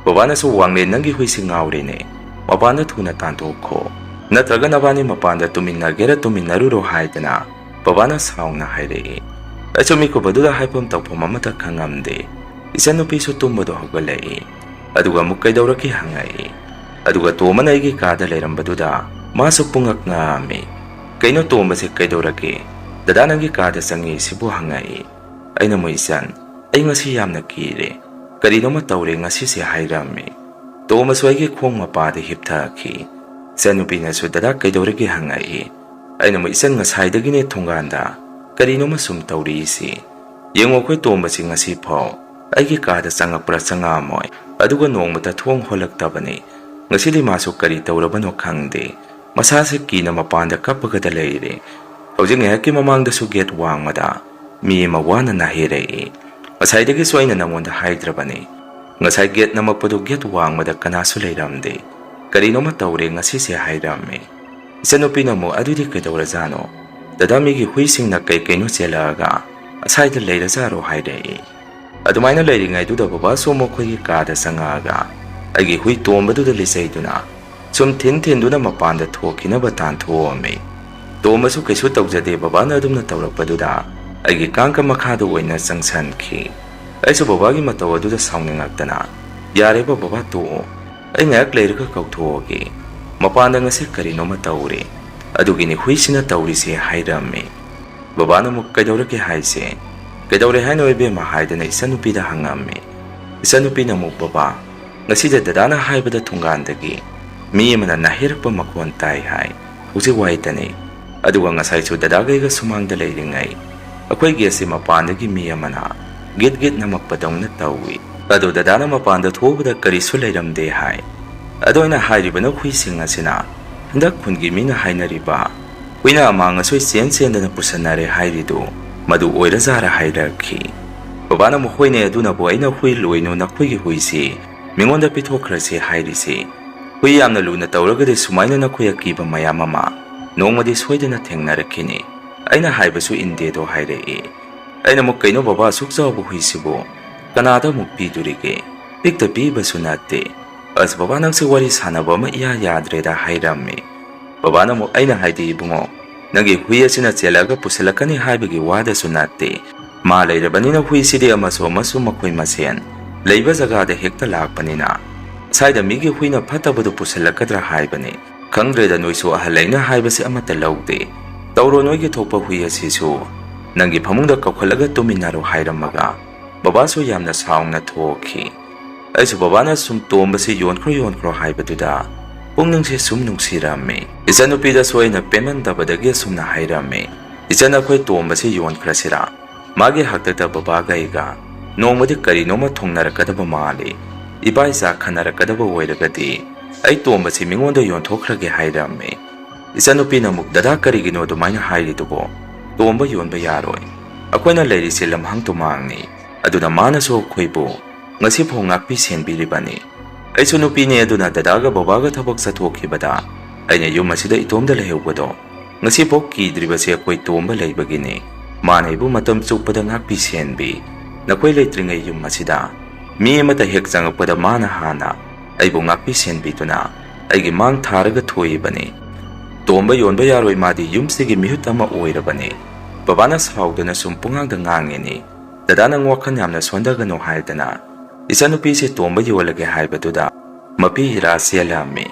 "ꯕꯕꯥꯅꯁꯨ, 'ꯋꯥꯡꯂꯦꯟ, ꯅꯪꯒꯤ ꯍꯨꯏꯁꯤ ꯉꯥꯎꯔꯦꯅꯦ, ꯃꯄꯥꯟꯗ ꯊꯨꯅ ꯇꯥꯟꯊꯣꯛꯈꯣ, ꯅꯠꯇ꯭ꯔꯒ ꯅꯕꯥꯅꯤ ꯃꯄꯥꯟꯗ ꯇꯨꯃꯤꯟꯅꯒꯦꯔꯥ ꯇꯨꯃꯤꯟꯅꯔꯨꯔꯣ' ꯍꯥꯏꯗꯅ ꯕꯕꯥꯅ ꯁꯥꯎꯅ ꯍꯥꯏꯔꯛꯏ꯫ ꯑꯩꯁꯨ ꯃꯤꯀꯨꯞ ꯑꯗꯨꯗ ꯍꯥꯏꯐꯝ ꯇꯧꯐꯝ ꯑꯃꯠꯇ ꯈꯪꯉꯝꯗꯦ꯫ ꯏꯆꯟꯅꯨꯄꯤꯁꯨ ꯇꯨꯝꯕꯗꯣ ꯍꯧꯒꯠꯂꯛꯏ꯫ ꯑꯗꯨꯒ ꯑꯃꯨꯛ ꯀꯩꯗꯧꯔꯛꯀꯦ ꯍꯪꯉꯛꯏ꯫ ꯑꯗꯨꯒ ꯇꯣꯝꯕꯅ ꯑꯩꯒꯤ ꯀꯥꯗ ꯂꯩꯔꯝꯕꯗꯨꯗ ꯃꯥꯁꯨ ꯄꯨꯡꯉꯛ ꯉꯛꯑꯝꯃꯤ꯫ "ꯀꯩꯅꯣ ꯇꯣꯝꯕꯁꯦ, ꯀꯩꯗꯧꯔꯒꯦ? ꯗꯗꯥ ꯅꯪꯒꯤ ꯀꯥꯗ ꯆꯪꯉꯤꯁꯤꯕꯨ?" ꯍꯪꯉꯛꯏ꯫ ꯑꯩꯅ ꯑꯃꯨꯛ, "ꯏꯆꯟ, ꯑꯩ ꯉꯁꯤ ꯌꯥꯝꯅ ꯀꯤꯔꯦ꯫ ꯀꯔꯤꯅꯣꯃ ꯇꯧꯔꯦ ꯉꯁꯤꯁꯦ" ꯍꯥꯏꯔꯝꯃꯤ꯫ ꯇꯣꯝꯕꯁꯨ ꯑꯩꯒꯤ ꯈꯣꯡ ꯃꯄꯥꯗ ꯍꯤꯞꯊꯈꯤ꯫ ꯏꯆꯟꯅꯨꯄꯤꯅꯁꯨ, "ꯗꯗꯥ, ꯀꯩꯗꯧꯔꯒꯦ?" ꯍꯪꯉꯛꯏ꯫ ꯑꯩꯅ ꯑꯃꯨꯛ, "ꯏꯆꯟ, ꯉꯁꯥꯏꯗꯒꯤꯅꯦ ꯊꯣꯡꯒꯥꯟꯗ ꯀꯔꯤꯅꯣꯃ ꯁꯨꯝ ꯇꯧꯔꯤꯁꯤ꯫ ꯌꯦꯡꯉꯣ, ꯑꯩꯈꯣꯏ ꯇꯣꯝꯕꯁꯤ ꯉꯁꯤ ꯐꯥꯎ ꯑꯩꯒꯤ ꯀꯥꯗ ꯆꯪꯉꯛꯄ꯭ꯔꯥ ꯆꯪꯉꯛꯑꯝꯃꯣꯏ, ꯑꯗꯨꯒ ꯅꯣꯡꯃꯇ ꯊꯣꯡ ꯍꯣꯜꯂꯛꯇꯕꯅꯤ꯫ ꯉꯁꯤꯗꯤ ꯃꯥꯁꯨ ꯀꯔꯤ ꯇꯧꯔꯕꯅꯣ ꯈꯪꯗꯦ, ꯃꯁꯥꯁꯦ ꯀꯤꯅ ꯃꯄꯥꯟꯗ ꯀꯞꯄꯒꯗ ꯂꯩꯔꯦ꯫ ꯍꯧꯖꯤꯛ ꯉꯥꯏꯍꯥꯛꯀꯤ ꯃꯃꯥꯡꯗꯁꯨ ꯒꯦꯠ ꯋꯥꯡꯃꯗ ꯃꯤ ꯑꯃ ꯋꯥꯅ ꯅꯥꯍꯦꯔꯛꯏ꯫ ꯉꯁꯥꯏꯗꯒꯤꯁꯨ ꯑꯩꯅ ꯅꯉꯣꯟꯗ ꯍꯥꯏꯗ꯭ꯔꯕꯅꯤ꯫ ꯉꯁꯥꯏ ꯒꯦꯠ ꯅꯃꯛꯄꯗꯨ ꯒꯦꯠ ꯋꯥꯡꯃꯗ ꯀꯅꯥꯁꯨ ꯂꯩꯔꯝꯗꯦ꯫ ꯀꯔꯤꯅꯣꯃ ꯇꯧꯔꯦ ꯉꯁꯤꯁꯦ" ꯍꯥꯏꯔꯝꯃꯤ꯫ ꯏꯆꯟꯅꯨꯄꯤꯅ ꯑꯃꯨꯛ, "ꯑꯗꯨꯗꯤ ꯀꯩꯗꯧꯔꯖꯥꯠꯅꯣ? ꯗꯗꯥ, ꯃꯤꯒꯤ ꯍꯨꯏꯁꯤꯡꯅ ꯀꯩ ꯀꯩꯅꯣ ꯆꯦꯜꯂꯛꯑꯒ ꯑꯁꯥꯏꯗ ꯂꯩꯔꯖꯥꯔꯣ?" ꯍꯥꯏꯔꯛꯏ꯫ ꯑꯗꯨꯃꯥꯏꯅ ꯂꯩꯔꯤꯉꯩꯗꯨꯗ ꯕꯕꯥꯁꯨ ꯃꯈꯣꯏꯒꯤ ꯀꯥꯗ ꯆꯪꯉꯛꯑꯒ ꯑꯩꯒꯤ ꯍꯨꯏ ꯇꯣꯝꯕꯗꯨꯗ ꯂꯤꯆꯩꯗꯨꯅ ꯁꯨꯝ ꯊꯤꯟ ꯊꯤꯟꯗꯨꯅ ꯃꯄꯥꯟꯗ ꯊꯣꯛꯈꯤꯅꯕ ꯇꯥꯟꯊꯣꯛꯑꯝꯃꯤ꯫ ꯇꯣꯝꯕꯁꯨ ꯀꯩꯁꯨ ꯇꯧꯖꯗꯦ, ꯕꯕꯥꯅ ꯑꯗꯨꯝꯅ ꯇꯧꯔꯛꯄꯗꯨꯗ ꯑꯩꯒꯤ ꯀꯥꯡꯀ ꯃꯈꯥꯗ ꯑꯣꯏꯅ ꯆꯪꯁꯟꯈꯤ꯫ ꯑꯩꯁꯨ ꯕꯕꯥꯒꯤ ꯃꯇꯧ ꯑꯗꯨꯗ ꯁꯥꯎꯅꯤꯡꯉꯛꯇꯅ, "ꯌꯥꯔꯦꯕ ꯕꯕꯥ, ꯇꯣꯛꯑꯣ, ꯑꯩ ꯉꯥꯏꯍꯥꯛ ꯂꯩꯔꯒ ꯀꯧꯊꯣꯛꯑꯒꯦ꯫ ꯃꯄꯥꯟꯗ ꯉꯁꯤ ꯀꯔꯤꯅꯣꯃ ꯇꯧꯔꯦ, ꯑꯗꯨꯒꯤꯅꯤ ꯍꯨꯏꯁꯤꯅ ꯇꯧꯔꯤꯁꯦ" ꯍꯥꯏꯔꯝꯃꯤ꯫ ꯕꯕꯥꯅ ꯑꯃꯨꯛ, "ꯀꯩꯗꯧꯔꯒꯦ ꯍꯥꯏꯁꯦ? ꯀꯩꯗꯧꯔꯦ ꯍꯥꯏꯅꯣ ꯏꯕꯦꯝꯃ?" ꯍꯥꯏꯗꯅ ꯏꯆꯟꯅꯨꯄꯤꯗ ꯍꯪꯉꯝꯃꯤ꯫ ꯏꯆꯟꯅꯨꯄꯤꯅ ꯑꯃꯨꯛ, "ꯕꯕꯥ, ꯉꯁꯤꯗ ꯗꯗꯥꯅ ꯍꯥꯏꯕꯗ ꯊꯣꯡꯒꯥꯟꯗꯒꯤ ꯃꯤ ꯑꯃꯅ ꯅꯥꯍꯦꯔꯛꯄ ꯃꯈꯣꯟ ꯇꯥꯏ ꯍꯥꯏ, ꯍꯧꯖꯤꯛ ꯋꯥꯏꯗꯅꯤ꯫ ꯑꯗꯨꯒ ꯉꯁꯥꯏꯁꯨ ꯗꯗꯥꯒ ꯑꯩꯒ ꯁꯨꯃꯥꯡꯗ ꯂꯩꯔꯤꯉꯩ ꯑꯩꯈꯣꯏ ꯒꯦꯠꯁꯤ ꯃꯄꯥꯟꯗꯒꯤ ꯃꯤ ꯑꯃꯅ ꯒꯤꯠ ꯒꯤꯠ ꯅꯝꯃꯛꯄꯗꯧꯅ ꯇꯧꯏ꯫ ꯑꯗꯣ ꯗꯗꯥꯅ ꯃꯄꯥꯟꯗ ꯊꯣꯛꯎꯕꯗ ꯀꯔꯤꯁꯨ ꯂꯩꯔꯝꯗꯦ ꯍꯥꯏ꯫ ꯑꯗꯣ ꯑꯩꯅ ꯍꯥꯏꯔꯤꯕꯅ ꯍꯨꯏꯁꯤꯡ ꯑꯁꯤꯅ ꯍꯟꯗꯛ ꯈꯨꯟꯒꯤ ꯃꯤꯅ ꯍꯥꯏꯅꯔꯤꯕ ꯍꯨꯏꯅ ꯑꯃꯥꯡ ꯑꯁꯣꯏ ꯆꯦꯟ ꯆꯦꯟꯗꯅ ꯄꯨꯁꯟꯅꯔꯦ ꯍꯥꯏꯔꯤꯗꯨ ꯃꯗꯨ ꯑꯣꯏꯔꯖꯥꯔ" ꯍꯥꯏꯔꯛꯈꯤ꯫ ꯕꯕꯥꯅ ꯑꯃꯨꯛ, "ꯍꯣꯏꯅꯦ, ꯑꯗꯨꯅꯕꯨ ꯑꯩꯅ ꯍꯨꯏ ꯂꯣꯏꯅꯨ, ꯅꯈꯣꯏꯒꯤ ꯍꯨꯏꯁꯤ ꯃꯤꯉꯣꯟꯗ ꯄꯤꯊꯣꯛꯈ꯭ꯔꯁꯤ ꯍꯥꯏꯔꯤꯁꯤ꯫ ꯍꯨꯏ ꯌꯥꯝꯅ ꯂꯨꯅ ꯇꯧꯔꯒꯗꯤ ꯁꯨꯃꯥꯏꯅ ꯅꯈꯣꯏ ꯑꯀꯤꯕ ꯃꯌꯥꯝ ꯑꯃ ꯅꯣꯡꯃꯗꯤ ꯁꯣꯏꯗꯅ ꯊꯦꯡꯅꯔꯛꯈꯤꯅꯤ꯫ ꯑꯩꯅ ꯍꯥꯏꯕꯁꯨ ꯏꯟꯗꯦꯗꯣ" ꯍꯥꯏꯔꯛꯏ꯫ ꯑꯩꯅ ꯑꯃꯨꯛ, "ꯀꯩꯅꯣ ꯕꯕꯥ, ꯑꯁꯨꯛ ꯆꯥꯎꯕ ꯍꯨꯏꯁꯤꯕꯨ ꯀꯅꯥꯗ ꯑꯃꯨꯛ ꯄꯤꯗꯣꯔꯤꯒꯦ? ꯄꯤꯛꯇ ꯄꯤꯕꯁꯨ ꯅꯠꯇꯦ"꯫ "ꯑꯁ ꯕꯕꯥ, ꯅꯪꯁꯦ ꯋꯥꯔꯤ ꯁꯥꯟꯅꯕ ꯑꯃ ꯏꯌꯥ ꯌꯥꯗ꯭ꯔꯦꯗ" ꯍꯥꯏꯔꯝꯃꯤ꯫ ꯕꯕꯥꯅ ꯑꯃꯨꯛ, ꯑꯩꯅ ꯍꯥꯏꯗꯤ, "ꯏꯕꯨꯡꯉꯣ, ꯅꯪꯒꯤ ꯍꯨꯏ ꯑꯁꯤꯅ ꯆꯦꯜꯂꯛꯑꯒ ꯄꯨꯁꯤꯜꯂꯛꯀꯅꯤ ꯍꯥꯏꯕꯒꯤ ꯋꯥꯗꯁꯨ ꯅꯠꯇꯦ꯫ ꯃꯥ ꯂꯩꯔꯕꯅꯤꯅ ꯍꯨꯏꯁꯤꯗꯤ ꯑꯃꯁꯨ ꯑꯃꯁꯨ ꯃꯈꯣꯏ ꯃꯁꯦꯟ ꯂꯩꯕ ꯖꯒꯥꯗ ꯍꯦꯛꯇ ꯂꯥꯛꯄꯅꯤꯅ, ꯁ꯭ꯋꯥꯏꯗ ꯃꯤꯒꯤ ꯍꯨꯏꯅ ꯐꯠꯇꯕꯗꯨ ꯄꯨꯁꯤꯜꯂꯛꯀꯗ꯭ꯔꯥ ꯍꯥꯏꯕꯅꯤ꯫ ꯈꯪꯗ꯭ꯔꯦꯗ, ꯅꯣꯏꯁꯨ ꯑꯍꯜ ꯂꯩꯅ ꯍꯥꯏꯕꯁꯤ ꯑꯃꯠꯇ ꯂꯧꯗꯦ꯫ ꯇꯧꯔꯣ ꯅꯣꯏꯒꯤ ꯊꯣꯛꯄ, ꯍꯨꯏ ꯑꯁꯤꯁꯨ ꯅꯪꯒꯤ ꯐꯃꯨꯡꯗ ꯀꯧꯈꯠꯂꯒ ꯇꯨꯃꯤꯟꯅꯔꯣ" ꯍꯥꯏꯔꯝꯃꯒ ꯕꯕꯥꯁꯨ ꯌꯥꯝꯅ ꯁꯥꯎꯅ ꯊꯣꯛꯈꯤ꯫ ꯑꯩꯁꯨ ꯕꯕꯥꯅ ꯁꯨꯝ ꯇꯣꯝꯕꯁꯤ ꯌꯣꯟꯈ꯭ꯔꯣ ꯌꯣꯟꯈ꯭ꯔꯣ ꯍꯥꯏꯕꯗꯨꯗ ꯄꯨꯛꯅꯤꯡꯁꯦ ꯁꯨꯝ ꯅꯨꯡꯁꯤꯔꯝꯃꯤ꯫ ꯏꯆꯟꯅꯨꯄꯤꯗꯁꯨ ꯑꯩꯅ ꯄꯦꯟꯃꯟꯗꯕꯗꯒꯤ ꯑꯁꯨꯝꯅ ꯍꯥꯏꯔꯝꯃꯤ, "ꯏꯆꯟ, ꯑꯩꯈꯣꯏ ꯇꯣꯝꯕꯁꯤ ꯌꯣꯟꯈ꯭ꯔꯁꯤꯔꯥ? ꯃꯥꯒꯤ ꯍꯥꯛꯇꯛꯇ ꯕꯕꯥꯒ ꯑꯩꯒ ꯅꯣꯡꯃꯗꯤ ꯀꯔꯤꯅꯣꯃ ꯊꯣꯡꯅꯔꯛꯀꯗꯕ ꯃꯥꯜꯂꯤ꯫ ꯏꯕꯥ ꯏꯆꯥ ꯈꯟꯅꯔꯛꯀꯗꯕ ꯑꯣꯏꯔꯒꯗꯤ ꯑꯩ ꯇꯣꯝꯕꯁꯤ ꯃꯤꯉꯣꯟꯗ ꯌꯣꯟꯊꯣꯛꯈ꯭ꯔꯒꯦ" ꯍꯥꯏꯔꯝꯃꯤ꯫ ꯏꯆꯟꯅꯨꯄꯤꯅ ꯑꯃꯨꯛ, "ꯗꯗꯥ, ꯀꯔꯤꯒꯤꯅꯣ ꯑꯗꯨꯃꯥꯏꯅ ꯍꯥꯏꯔꯤꯗꯨꯕꯣ? ꯇꯣꯝꯕ ꯌꯣꯟꯕ ꯌꯥꯔꯣꯏ꯫ ꯑꯩꯈꯣꯏꯅ ꯂꯩꯔꯤꯁꯤ ꯂꯝꯍꯥꯡ ꯇꯨꯃꯥꯡꯅꯤ꯫ ꯑꯗꯨꯅ ꯃꯥꯅꯁꯨ ꯑꯩꯈꯣꯏꯕꯨ ꯉꯁꯤꯐꯥꯎ ꯉꯥꯛꯄꯤ ꯁꯦꯟꯕꯤꯔꯤꯕꯅꯤ꯫ ꯑꯩꯁꯨ ꯅꯨꯄꯤꯅꯤ, ꯑꯗꯨꯅ ꯗꯗꯥꯒ ꯕꯕꯥꯒ ꯊꯕꯛ ꯆꯠꯊꯣꯛꯈꯤꯕꯗ ꯑꯩꯅ ꯌꯨꯝ ꯑꯁꯤꯗ ꯏꯇꯣꯝꯗ ꯂꯩꯍꯧꯕꯗꯣ ꯉꯁꯤꯐꯥꯎ ꯀꯤꯗ꯭ꯔꯤꯕꯁꯦ ꯑꯩꯈꯣꯏ ꯇꯣꯝꯕ ꯂꯩꯕꯒꯤꯅꯤ꯫ ꯃꯥꯅ ꯑꯩꯕꯨ ꯃꯇꯝ ꯆꯨꯞꯄꯗ ꯉꯥꯛꯄꯤ ꯁꯦꯟꯕꯤ꯫ ꯅꯈꯣꯏ ꯂꯩꯇ꯭ꯔꯤꯉꯩ ꯌꯨꯝ ꯑꯁꯤꯗ ꯃꯤ ꯑꯃꯠꯇ ꯍꯦꯛ ꯆꯪꯉꯛꯄꯗ ꯃꯥꯅ ꯍꯥꯟꯅ ꯑꯩꯕꯨ ꯉꯥꯛꯄꯤ ꯁꯦꯟꯕꯤꯗꯨꯅ ꯑꯩꯒꯤ ꯃꯥꯡ ꯊꯥꯔꯒ ꯊꯣꯛꯏꯕꯅꯤ꯫ ꯇꯣꯝꯕ ꯌꯣꯟꯕ ꯌꯥꯔꯣꯏ, ꯃꯥꯗꯤ ꯌꯨꯝꯁꯤꯒꯤ ꯃꯤꯍꯨꯠ ꯑꯃ ꯑꯣꯏꯔꯕꯅꯤ"꯫ ꯕꯕꯥꯅ ꯁꯥꯎꯗꯅ ꯁꯨꯝ ꯄꯨꯡꯉꯥꯡꯗ ꯉꯥꯡꯉꯤꯅꯤ꯫ "ꯗꯗꯥ, ꯅꯪ ꯋꯥꯈꯜ ꯌꯥꯝꯅ ꯁꯣꯟꯊꯒꯅꯨ" ꯍꯥꯏꯗꯅ ꯏꯆꯟꯅꯨꯄꯤꯁꯦ ꯇꯣꯝꯕ ꯌꯣꯜꯂꯒꯦ ꯍꯥꯏꯕꯗꯨꯗ ꯃꯄꯤ ꯍꯤꯔꯥ ꯆꯦꯜꯂꯛꯑꯝꯃꯤ꯫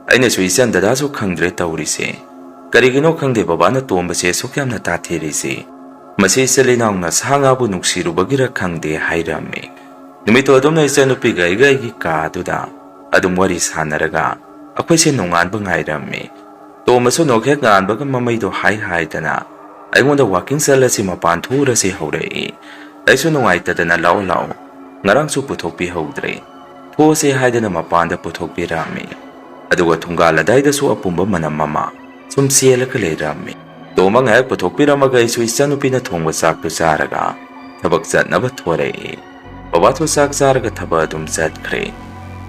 ꯑꯩꯅꯁꯨ, "ꯏꯆꯟ, ꯗꯗꯥꯁꯨ ꯈꯪꯗ꯭ꯔꯦ ꯇꯧꯔꯤꯁꯦ꯫ ꯀꯔꯤꯒꯤꯅꯣ ꯈꯪꯗꯦ ꯕꯕꯥꯅ ꯇꯣꯝꯕꯁꯦ ꯑꯁꯨꯛ ꯌꯥꯝꯅ ꯇꯥꯊꯤꯔꯤꯁꯦ꯫ ꯃꯁꯤ ꯏꯆꯤꯜ ꯏꯅꯥꯎꯅ ꯁꯥ ꯉꯥꯕꯨ ꯅꯨꯡꯁꯤꯔꯨꯕꯒꯤꯔ ꯈꯪꯗꯦ" ꯍꯥꯏꯔꯝꯃꯤ꯫ ꯅꯨꯃꯤꯠꯇꯣ ꯑꯗꯨꯝꯅ ꯏꯆꯟꯅꯨꯄꯤꯒ ꯑꯩꯒ ꯑꯩꯒꯤ ꯀꯥꯗꯨꯗ ꯑꯗꯨꯝ ꯋꯥꯔꯤ ꯁꯥꯟꯅꯔꯒ ꯑꯩꯈꯣꯏꯁꯦ ꯅꯣꯡꯉꯥꯟꯕ ꯉꯥꯏꯔꯝꯃꯤ꯫ ꯇꯣꯝꯕꯁꯨ ꯅꯣꯛ ꯍꯦꯛ ꯉꯥꯟꯕꯒ ꯃꯃꯩꯗꯣ ꯍꯥꯏ ꯍꯥꯏꯗꯅ ꯑꯩꯉꯣꯟꯗ "ꯋꯥꯀꯤꯡ ꯆꯠꯂꯁꯤ, ꯃꯄꯥꯟ ꯊꯣꯛꯎꯔꯁꯤ" ꯍꯧꯔꯛꯏ꯫ ꯑꯩꯁꯨ ꯅꯨꯡꯉꯥꯏꯇꯗꯅ "ꯂꯥꯛꯑꯣ, ꯂꯥꯛꯑꯣ, ꯉꯔꯥꯡꯁꯨ ꯄꯨꯊꯣꯛꯄꯤꯍꯧꯗ꯭ꯔꯦ, ꯊꯣꯛꯑꯁꯦ" ꯍꯥꯏꯗꯅ ꯃꯄꯥꯟꯗ ꯄꯨꯊꯣꯛꯄꯤꯔꯝꯃꯤ꯫ ꯑꯗꯨꯒ ꯊꯣꯡꯒꯥꯜ ꯑꯗꯥꯏꯗꯁꯨ ꯑꯄꯨꯝꯕ ꯃꯅꯝ ꯑꯃ ꯁꯨꯝ ꯆꯦꯜꯂꯒ ꯂꯩꯔꯝꯃꯤ꯫ ꯇꯣꯝꯕ ꯉꯥꯏꯍꯥꯛ ꯄꯨꯊꯣꯛꯄꯤꯔꯝꯃꯒ ꯑꯩꯁꯨ ꯏꯆꯟꯅꯨꯄꯤꯅ ꯊꯣꯡꯕ ꯆꯥꯛꯇꯨ ꯆꯥꯔꯒ ꯊꯕꯛ ꯆꯠꯅꯕ ꯊꯣꯔꯛꯏ꯫ ꯕꯕꯥꯁꯨ ꯆꯥꯛ ꯆꯥꯔꯒ ꯊꯕꯛ ꯑꯗꯨꯝ ꯆꯠꯈ꯭ꯔꯦ꯫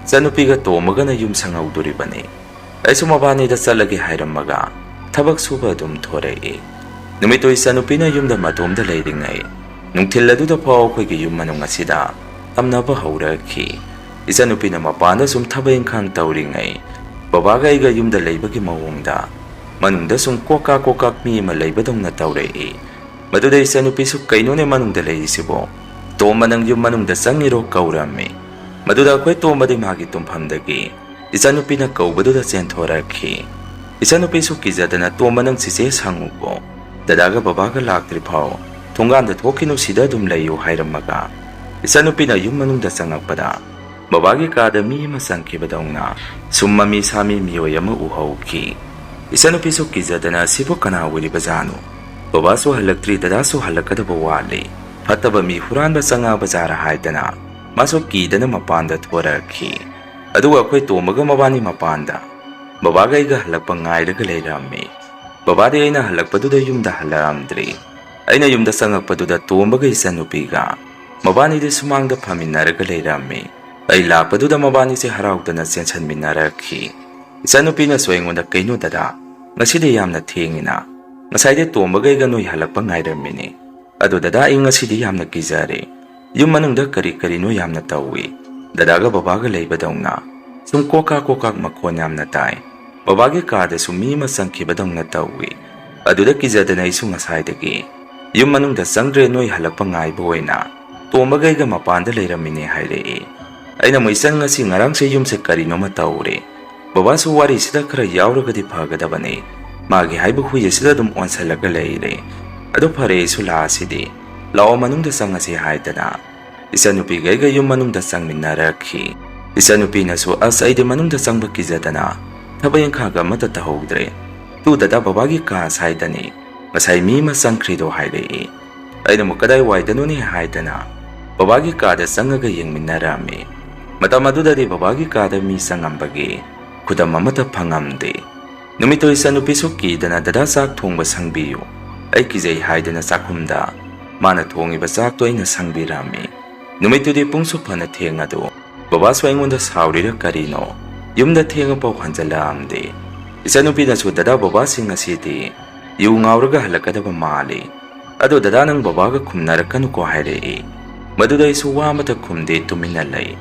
ꯏꯆꯟꯅꯨꯄꯤꯒ ꯇꯣꯝꯕꯒꯅ ꯌꯨꯝ ꯁꯪꯍꯧꯗꯣꯔꯤꯕꯅꯤ꯫ ꯑꯩꯁꯨ ꯃꯕꯥꯅꯤꯗ ꯆꯠꯂꯒꯦ ꯍꯥꯏꯔꯝꯃꯒ ꯊꯕꯛ ꯁꯨꯕ ꯑꯗꯨꯝ ꯊꯣꯔꯛꯏ꯫ ꯅꯨꯃꯤꯠꯇꯨ ꯏꯆꯟꯅꯨꯄꯤꯅ ꯌꯨꯝꯗ ꯃꯇꯣꯝꯗ ꯂꯩꯔꯤꯉꯩ ꯅꯨꯡꯊꯤꯜ ꯑꯗꯨꯗ ꯐꯥꯎ ꯑꯩꯈꯣꯏꯒꯤ ꯌꯨꯝ ꯃꯅꯨꯡ ꯑꯁꯤꯗ ꯇꯝꯅꯕ ꯍꯧꯔꯛꯈꯤ꯫ ꯏꯆꯟꯅꯨꯄꯤꯅ ꯃꯄꯥꯟꯗ ꯁꯨꯝ ꯊꯕꯛ ꯏꯪꯈꯥꯡ ꯇꯧꯔꯤꯉꯩ ꯕꯕꯥꯒ ꯑꯩꯒ ꯌꯨꯝꯗ ꯂꯩꯕꯒꯤ ꯃꯑꯣꯡꯗ ꯃꯅꯨꯡꯗ ꯁꯨꯝ ꯀꯣꯛꯀꯥꯛ ꯀꯣꯛꯀꯥꯛ ꯃꯤ ꯑꯃ ꯂꯩꯕꯗꯧꯅ ꯇꯧꯔꯛꯏ꯫ ꯃꯗꯨꯗ ꯏꯆꯟꯅꯨꯄꯤꯁꯨ "ꯀꯩꯅꯣꯅꯦ ꯃꯅꯨꯡꯗ ꯂꯩꯔꯤꯁꯤꯕꯣ? ꯇꯣꯝꯕ, ꯅꯪ ꯌꯨꯝ ꯃꯅꯨꯡꯗ ꯆꯪꯉꯤꯔꯣ?" ꯀꯧꯔꯝꯃꯤ꯫ ꯃꯗꯨꯗ ꯑꯩꯈꯣꯏ ꯇꯣꯝꯕꯗꯤ ꯃꯥꯒꯤ ꯇꯨꯝꯐꯝꯗꯒꯤ ꯏꯆꯟꯅꯨꯄꯤꯅ ꯀꯧꯕꯗꯨꯗ ꯆꯦꯟꯊꯣꯔꯛꯈꯤ꯫ ꯏꯆꯟꯅꯨꯄꯤꯁꯨ ꯀꯤꯖꯗꯅ, "ꯇꯣꯝꯕ, ꯅꯪ ꯆꯤꯆꯦ ꯁꯪꯉꯨꯀꯣ, ꯗꯗꯥꯒ ꯕꯕꯥꯒ ꯂꯥꯛꯇ꯭ꯔꯤ ꯐꯥꯎ ꯊꯣꯡꯒꯥꯟꯗ ꯊꯣꯛꯈꯤꯅꯨ, ꯁꯤꯗ ꯑꯗꯨꯝ ꯂꯩꯌꯨ" ꯍꯥꯏꯔꯝꯃꯒ ꯏꯆꯟꯅꯨꯄꯤꯅ ꯌꯨꯝ ꯃꯅꯨꯡꯗ ꯆꯪꯉꯛꯄꯗ ꯕꯕꯥꯒꯤ ꯀꯥꯗ ꯃꯤ ꯑꯃ ꯆꯪꯈꯤꯕꯗꯧꯅ ꯁꯨꯝ ꯃꯃꯤ ꯁꯥꯃꯤ ꯃꯤꯑꯣꯏ ꯑꯃ ꯎꯍꯧꯈꯤ꯫ ꯏꯆꯟꯅꯨꯄꯤꯁꯨ ꯀꯤꯖꯗꯅ, "ꯑꯁꯤꯕꯨ ꯀꯅꯥ ꯑꯣꯏꯔꯤꯕꯖꯥꯠꯅꯣ? ꯕꯕꯥꯁꯨ ꯍꯜꯂꯛꯇ꯭ꯔꯤ, ꯗꯗꯥꯁꯨ ꯍꯜꯂꯛꯀꯗꯕ ꯋꯥꯠꯂꯤ꯫ ꯐꯠꯇꯕ ꯃꯤ ꯍꯨꯔꯥꯟꯕ ꯆꯪꯉꯛꯑꯕ ꯖꯥꯔꯥ?" ꯍꯥꯏꯗꯅ ꯃꯥꯁꯨ ꯀꯤꯗꯅ ꯃꯄꯥꯟꯗ ꯊꯣꯔꯛꯈꯤ꯫ ꯑꯗꯨꯒ ꯑꯩꯈꯣꯏ ꯇꯣꯝꯕꯒ ꯃꯕꯥꯅꯤ ꯃꯄꯥꯟꯗ ꯕꯕꯥꯒ ꯑꯩꯒ ꯍꯜꯂꯛꯄ ꯉꯥꯏꯔꯒ ꯂꯩꯔꯝꯃꯤ꯫ ꯕꯕꯥꯗꯤ ꯑꯩꯅ ꯍꯜꯂꯛꯄꯗꯨꯗ ꯌꯨꯝꯗ ꯍꯜꯂꯛꯑꯝꯗ꯭ꯔꯤ꯫ ꯑꯩꯅ ꯌꯨꯝꯗ ꯆꯪꯉꯛꯄꯗꯨꯗ ꯇꯣꯝꯕꯒ ꯏꯆꯟꯅꯨꯄꯤꯒ ꯃꯕꯥꯅꯤꯗꯤ ꯁꯨꯃꯥꯡꯗ ꯐꯝꯃꯤꯟꯅꯔꯒ ꯂꯩꯔꯝꯃꯤ꯫ ꯑꯩ ꯂꯥꯛꯄꯗꯨꯗ ꯃꯕꯥꯅꯤꯁꯦ ꯍꯔꯥꯎꯗꯅ ꯆꯦꯟꯁꯟꯃꯤꯟꯅꯔꯛꯈꯤ꯫ ꯏꯆꯟꯅꯨꯄꯤꯅꯁꯨ ꯑꯩꯉꯣꯟꯗ, "ꯀꯩꯅꯣ ꯗꯗꯥ, ꯉꯁꯤꯗꯤ ꯌꯥꯝꯅ ꯊꯦꯡꯉꯤꯅ? ꯉꯁꯥꯏꯗꯤ ꯇꯣꯝꯕꯒ ꯑꯩꯒ ꯅꯣꯏ ꯍꯜꯂꯛꯄ ꯉꯥꯏꯔꯝꯃꯤꯅꯦ꯫ ꯑꯗꯣ ꯗꯗꯥ, ꯑꯩ ꯉꯁꯤꯗꯤ ꯌꯥꯝꯅ ꯀꯤꯖꯔꯦ꯫ ꯌꯨꯝ ꯃꯅꯨꯡꯗ ꯀꯔꯤ ꯀꯔꯤꯅꯣ ꯌꯥꯝꯅ ꯇꯧꯏ꯫ ꯗꯗꯥꯒ ꯕꯕꯥꯒ ꯂꯩꯕꯗꯧꯅ ꯁꯨꯝ ꯀꯣꯀꯥ ꯀꯣꯀꯥꯛ ꯃꯈꯣꯟ ꯌꯥꯝꯅ ꯇꯥꯏ꯫ ꯕꯕꯥꯒꯤ ꯀꯥꯗꯁꯨ ꯃꯤ ꯑꯃ ꯆꯪꯈꯤꯕꯗꯧꯅ ꯇꯧꯏ꯫ ꯑꯗꯨꯗ ꯀꯤꯖꯗꯅ ꯑꯩꯁꯨ ꯉꯁꯥꯏꯗꯒꯤ ꯌꯨꯝ ꯃꯅꯨꯡꯗ ꯆꯪꯗ꯭ꯔꯦ, ꯅꯣꯏ ꯍꯜꯂꯛꯄ ꯉꯥꯏꯕ ꯑꯣꯏꯅ ꯇꯣꯝꯕꯒ ꯑꯩꯒ ꯃꯄꯥꯟꯗ ꯂꯩꯔꯝꯃꯤꯅꯦ" ꯍꯥꯏꯔꯛꯏ꯫ ꯑꯩꯅ ꯑꯃꯨꯛ, "ꯏꯆꯟ, ꯉꯁꯤ ꯉꯔꯥꯡꯁꯦ ꯌꯨꯝꯁꯦ ꯀꯔꯤꯅꯣꯃ ꯇꯧꯔꯦ꯫ ꯕꯕꯥꯁꯨ ꯋꯥꯔꯤꯁꯤꯗ ꯈꯔ ꯌꯥꯎꯔꯒꯗꯤ ꯐꯒꯗꯕꯅꯤ꯫ ꯃꯥꯒꯤ ꯍꯥꯏꯕ ꯍꯨꯏ ꯑꯁꯤꯗ ꯑꯗꯨꯝ ꯑꯣꯟꯁꯤꯜꯂꯒ ꯂꯩꯔꯦ꯫ ꯑꯗꯨ ꯐꯔꯦ, ꯑꯩꯁꯨ ꯂꯥꯛꯑꯁꯤꯗꯤ꯫ ꯂꯥꯛꯑꯣ, ꯃꯅꯨꯡꯗ ꯆꯪꯉꯁꯤ" ꯍꯥꯏꯗꯅ ꯏꯆꯟꯅꯨꯄꯤꯒ ꯑꯩꯒ ꯌꯨꯝ ꯃꯅꯨꯡꯗ ꯆꯪꯃꯤꯟꯅꯔꯛꯈꯤ꯫ ꯏꯆꯟꯅꯨꯄꯤꯅꯁꯨ, "ꯑꯁ, ꯑꯩꯗꯤ ꯃꯅꯨꯡꯗ ꯆꯪꯕ ꯀꯤꯖꯗꯅ ꯊꯕꯛ ꯏꯪꯈꯥꯡꯒ ꯑꯃꯠꯇ ꯇꯧꯍꯧꯗ꯭ꯔꯦ꯫ ꯇꯨ ꯗꯗꯥ, ꯕꯕꯥꯒꯤ ꯀꯥ ꯁꯥꯏꯗꯅꯤ꯫ ꯉꯁꯥꯏ ꯃꯤ ꯑꯃ ꯆꯪꯈ꯭ꯔꯤꯗꯣ" ꯍꯥꯏꯔꯛꯏ꯫ ꯑꯩꯅ ꯑꯃꯨꯛ, "ꯀꯗꯥꯏ ꯋꯥꯏꯗꯅꯣꯅꯦ?" ꯍꯥꯏꯗꯅ ꯕꯕꯥꯒꯤ ꯀꯥꯗ ꯆꯪꯉꯒ ꯌꯦꯡꯃꯤꯟꯅꯔꯝꯃꯤ꯫ ꯃꯇꯝ ꯑꯗꯨꯗꯗꯤ ꯕꯕꯥꯒꯤ ꯀꯥꯗ ꯃꯤ ꯆꯪꯉꯝꯕꯒꯤ ꯈꯨꯗꯝ ꯑꯃꯠꯇ ꯐꯪꯉꯝꯗꯦ꯫ ꯅꯨꯃꯤꯠꯇꯨ ꯏꯆꯟꯅꯨꯄꯤꯁꯨ ꯀꯤꯗꯅ, "ꯗꯗꯥ, ꯆꯥꯛ ꯊꯣꯡꯕ ꯁꯪꯕꯤꯌꯨ, ꯑꯩ ꯀꯤꯖꯩ" ꯍꯥꯏꯗꯅ ꯆꯥꯛꯈꯨꯝꯗ ꯃꯥꯅ ꯊꯣꯡꯉꯤꯕ ꯆꯥꯛꯇꯣ ꯑꯩꯅ ꯁꯪꯕꯤꯔꯝꯃꯤ꯫ ꯅꯨꯃꯤꯠꯇꯨꯗꯤ ꯄꯨꯡꯁꯨ ꯐꯅ ꯊꯦꯡꯉꯗꯨ ꯕꯕꯥꯁꯨ ꯑꯩꯉꯣꯟꯗ ꯁꯥꯎꯔꯤꯔ ꯀꯔꯤꯅꯣ, ꯌꯨꯝꯗ ꯊꯦꯡꯉꯐꯥꯎ ꯍꯟꯖꯜꯂꯛꯑꯝꯗꯦ꯫ ꯏꯆꯟꯅꯨꯄꯤꯅꯁꯨ ꯗꯗꯥ ꯕꯕꯥꯁꯤ ꯉꯁꯤꯗꯤ ꯌꯨ ꯉꯥꯎꯔꯒ ꯍꯜꯂꯛꯀꯗꯕ ꯃꯥꯜꯂꯤ, ꯑꯗꯣ ꯗꯗꯥ ꯅꯪ ꯕꯕꯥꯒ ꯈꯨꯝꯅꯔꯛꯀꯅꯨꯀꯣ ꯍꯥꯏꯔꯛꯏ꯫ ꯃꯗꯨꯗ ꯑꯩꯁꯨ ꯋꯥ ꯑꯃꯇ ꯈꯨꯝꯗꯦ, ꯇꯨꯃꯤꯟꯅ ꯂꯩ꯫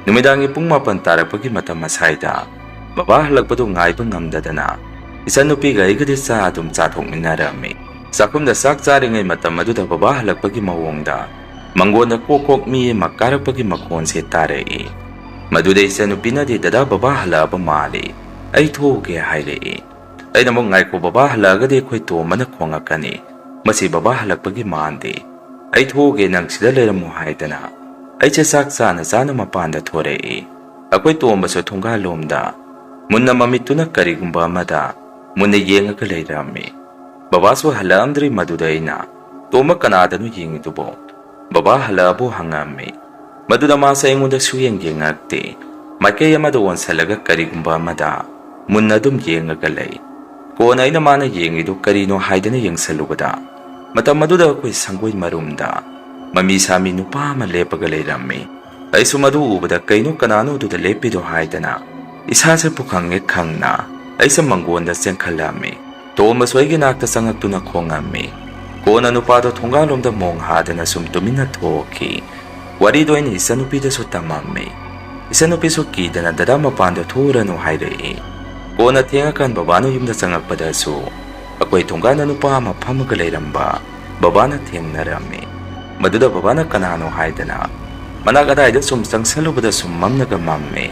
ꯅꯨꯃꯤꯗꯥꯡꯒꯤ ꯄꯨꯡ ꯃꯥꯄꯟ ꯇꯥꯔꯛꯄꯒꯤ ꯃꯇꯝ ꯑꯁꯥꯏꯗ ꯕꯕꯥ ꯍꯜꯂꯛꯄꯗꯨ ꯉꯥꯏꯕ ꯉꯝꯗꯗꯅ ꯏꯆꯟꯅꯨꯄꯤꯒ ꯑꯩꯒꯗꯤ ꯆꯥ ꯑꯗꯨꯝ ꯆꯥꯊꯣꯛꯃꯤꯟꯅꯔꯝꯃꯤ꯫ ꯆꯥꯛꯈꯨꯝꯗ ꯆꯥꯛ ꯆꯥꯔꯤꯉꯩ ꯃꯇꯝ ꯑꯗꯨꯗ ꯕꯕꯥ ꯍꯜꯂꯛꯄꯒꯤ ꯃꯑꯣꯡꯗ ꯃꯪꯒꯣꯟꯗ ꯀꯣꯛ ꯀꯣꯛ ꯃꯤ ꯑꯃ ꯀꯥꯔꯛꯄꯒꯤ ꯃꯈꯣꯟꯁꯦ ꯇꯥꯔꯛꯏ꯫ ꯃꯗꯨꯗ ꯏꯆꯟꯅꯨꯄꯤꯅꯗꯤ ꯗꯗꯥ ꯕꯕꯥ ꯍꯜꯂꯛꯑꯕ ꯃꯥꯜꯂꯤ, ꯑꯩ ꯊꯣꯛꯎꯒꯦ ꯍꯥꯏꯔꯛꯏ꯫ ꯑꯩꯅ ꯑꯃꯨꯛ ꯉꯥꯏꯈꯣ, ꯕꯕꯥ ꯍꯜꯂꯛꯑꯒꯗꯤ ꯑꯩꯈꯣꯏ ꯇꯣꯝꯕꯅ ꯈꯣꯡꯉꯛꯀꯅꯤ, ꯃꯁꯤ ꯕꯕꯥ ꯍꯜꯂꯛꯄꯒꯤ ꯃꯥꯟꯗꯦ, ꯑꯩ ꯊꯣꯛꯎꯒꯦ, ꯅꯪ ꯁꯤꯗ ꯂꯩꯔꯝꯃꯣ ꯍꯥꯏꯗꯅ ꯑꯩꯁꯦ ꯆꯥꯛ ꯆꯥꯅ ꯆꯥꯅ ꯃꯄꯥꯟꯗ ꯊꯣꯔꯛꯏ꯫ ꯑꯩꯈꯣꯏ ꯇꯣꯝꯕꯁꯨ ꯊꯣꯡꯒꯥꯜꯂꯣꯝꯗ ꯃꯨꯟꯅ ꯃꯃꯤꯠꯇꯨꯅ ꯀꯔꯤꯒꯨꯝꯕ ꯑꯃꯗ ꯃꯨꯟꯅ ꯌꯦꯡꯉꯒ ꯂꯩꯔꯝꯃꯤ꯫ ꯕꯕꯥꯁꯨ ꯍꯜꯂꯛꯑꯝꯗ꯭ꯔꯤ꯫ ꯃꯗꯨꯗ ꯑꯩꯅ, "ꯇꯣꯝꯕ, ꯀꯅꯥꯗꯅꯣ ꯌꯦꯡꯉꯤꯗꯨꯕꯣ? ꯕꯕꯥ ꯍꯜꯂꯛꯑꯕꯣ?" ꯍꯪꯉꯝꯃꯤ꯫ ꯃꯗꯨꯗ ꯃꯥꯁꯦ ꯑꯩꯉꯣꯟꯗ ꯁꯨꯌꯦꯡ ꯌꯦꯡꯉꯛꯇꯦ, ꯃꯥꯏꯀꯩ ꯑꯃꯗ ꯑꯣꯟꯁꯜꯂꯒ ꯀꯔꯤꯒꯨꯝꯕ ꯑꯃꯗ ꯃꯨꯟꯅ ꯑꯗꯨꯝ ꯌꯦꯡꯉꯒ ꯂꯩ꯫ ꯀꯣꯟꯅ ꯑꯩꯅ ꯃꯥꯅ ꯌꯦꯡꯉꯤꯗꯨ ꯀꯔꯤꯅꯣ ꯍꯥꯏꯗꯅ ꯌꯦꯡꯁꯜꯂꯨꯕꯗ, ꯃꯇꯝ ꯑꯗꯨꯗ ꯑꯩꯈꯣꯏ ꯁꯪꯒꯣꯏ ꯃꯔꯨꯝꯗ ꯃꯃꯤ ꯁꯥꯃꯤ ꯅꯨꯄꯥ ꯑꯃ ꯂꯦꯞꯄꯒ ꯂꯩꯔꯝꯃꯤ꯫ ꯑꯩꯁꯨ ꯃꯗꯨ ꯎꯕꯗ, "ꯀꯩꯅꯣ, ꯀꯅꯥꯅꯣ ꯑꯗꯨꯗ ꯂꯦꯞꯄꯤꯗꯣ?" ꯍꯥꯏꯗꯅ ꯏꯁꯥꯁꯦ ꯄꯨꯈꯪ ꯍꯦꯛ ꯈꯪꯅ ꯑꯩꯁꯦ ꯃꯪꯒꯣꯟꯗ ꯆꯦꯟꯈꯠꯂꯝꯃꯤ꯫ ꯇꯣꯝꯕꯁꯨ ꯑꯩꯒꯤ ꯅꯥꯛꯇ ꯆꯪꯉꯛꯇꯨꯅ ꯈꯣꯡꯉꯝꯃꯤ꯫ ꯀꯣꯟꯅ ꯅꯨꯄꯥꯗꯣ ꯊꯣꯡꯒꯥꯜꯂꯣꯝꯗ ꯃꯣꯡ ꯍꯥꯗꯅ ꯁꯨꯝ ꯇꯨꯃꯤꯟꯅ ꯊꯣꯛꯈꯤ꯫ ꯋꯥꯔꯤꯗꯣ ꯑꯩꯅ ꯏꯆꯟꯅꯨꯄꯤꯗꯁꯨ ꯇꯝꯃꯝꯃꯤ꯫ ꯏꯆꯟꯅꯨꯄꯤꯁꯨ ꯀꯤꯗꯅ, "ꯗꯗꯥ ꯃꯄꯥꯟꯗ ꯊꯣꯛꯎꯔꯅꯨ" ꯍꯥꯏꯔꯛꯏ꯫ ꯀꯣꯟꯅ ꯊꯦꯡꯉꯀꯥꯟ ꯕꯕꯥꯅ ꯌꯨꯝꯗ ꯆꯪꯉꯛꯄꯗꯁꯨ ꯑꯩꯈꯣꯏ ꯊꯣꯡꯒꯥꯟꯗ ꯅꯨꯄꯥ ꯑꯃ ꯐꯝꯃꯒ ꯂꯩꯔꯝꯕ ꯕꯕꯥꯅ ꯊꯦꯡꯅꯔꯝꯃꯤ꯫ ꯃꯗꯨꯗ ꯕꯕꯥꯅ ꯀꯅꯥꯅꯣ ꯍꯥꯏꯗꯅ ꯃꯅꯥꯛ ꯑꯗꯥꯏꯗ ꯁꯨꯝ ꯆꯪꯁꯜꯂꯨꯕꯗ ꯁꯨꯝ ꯃꯝꯅꯒ ꯃꯝꯃꯤ꯫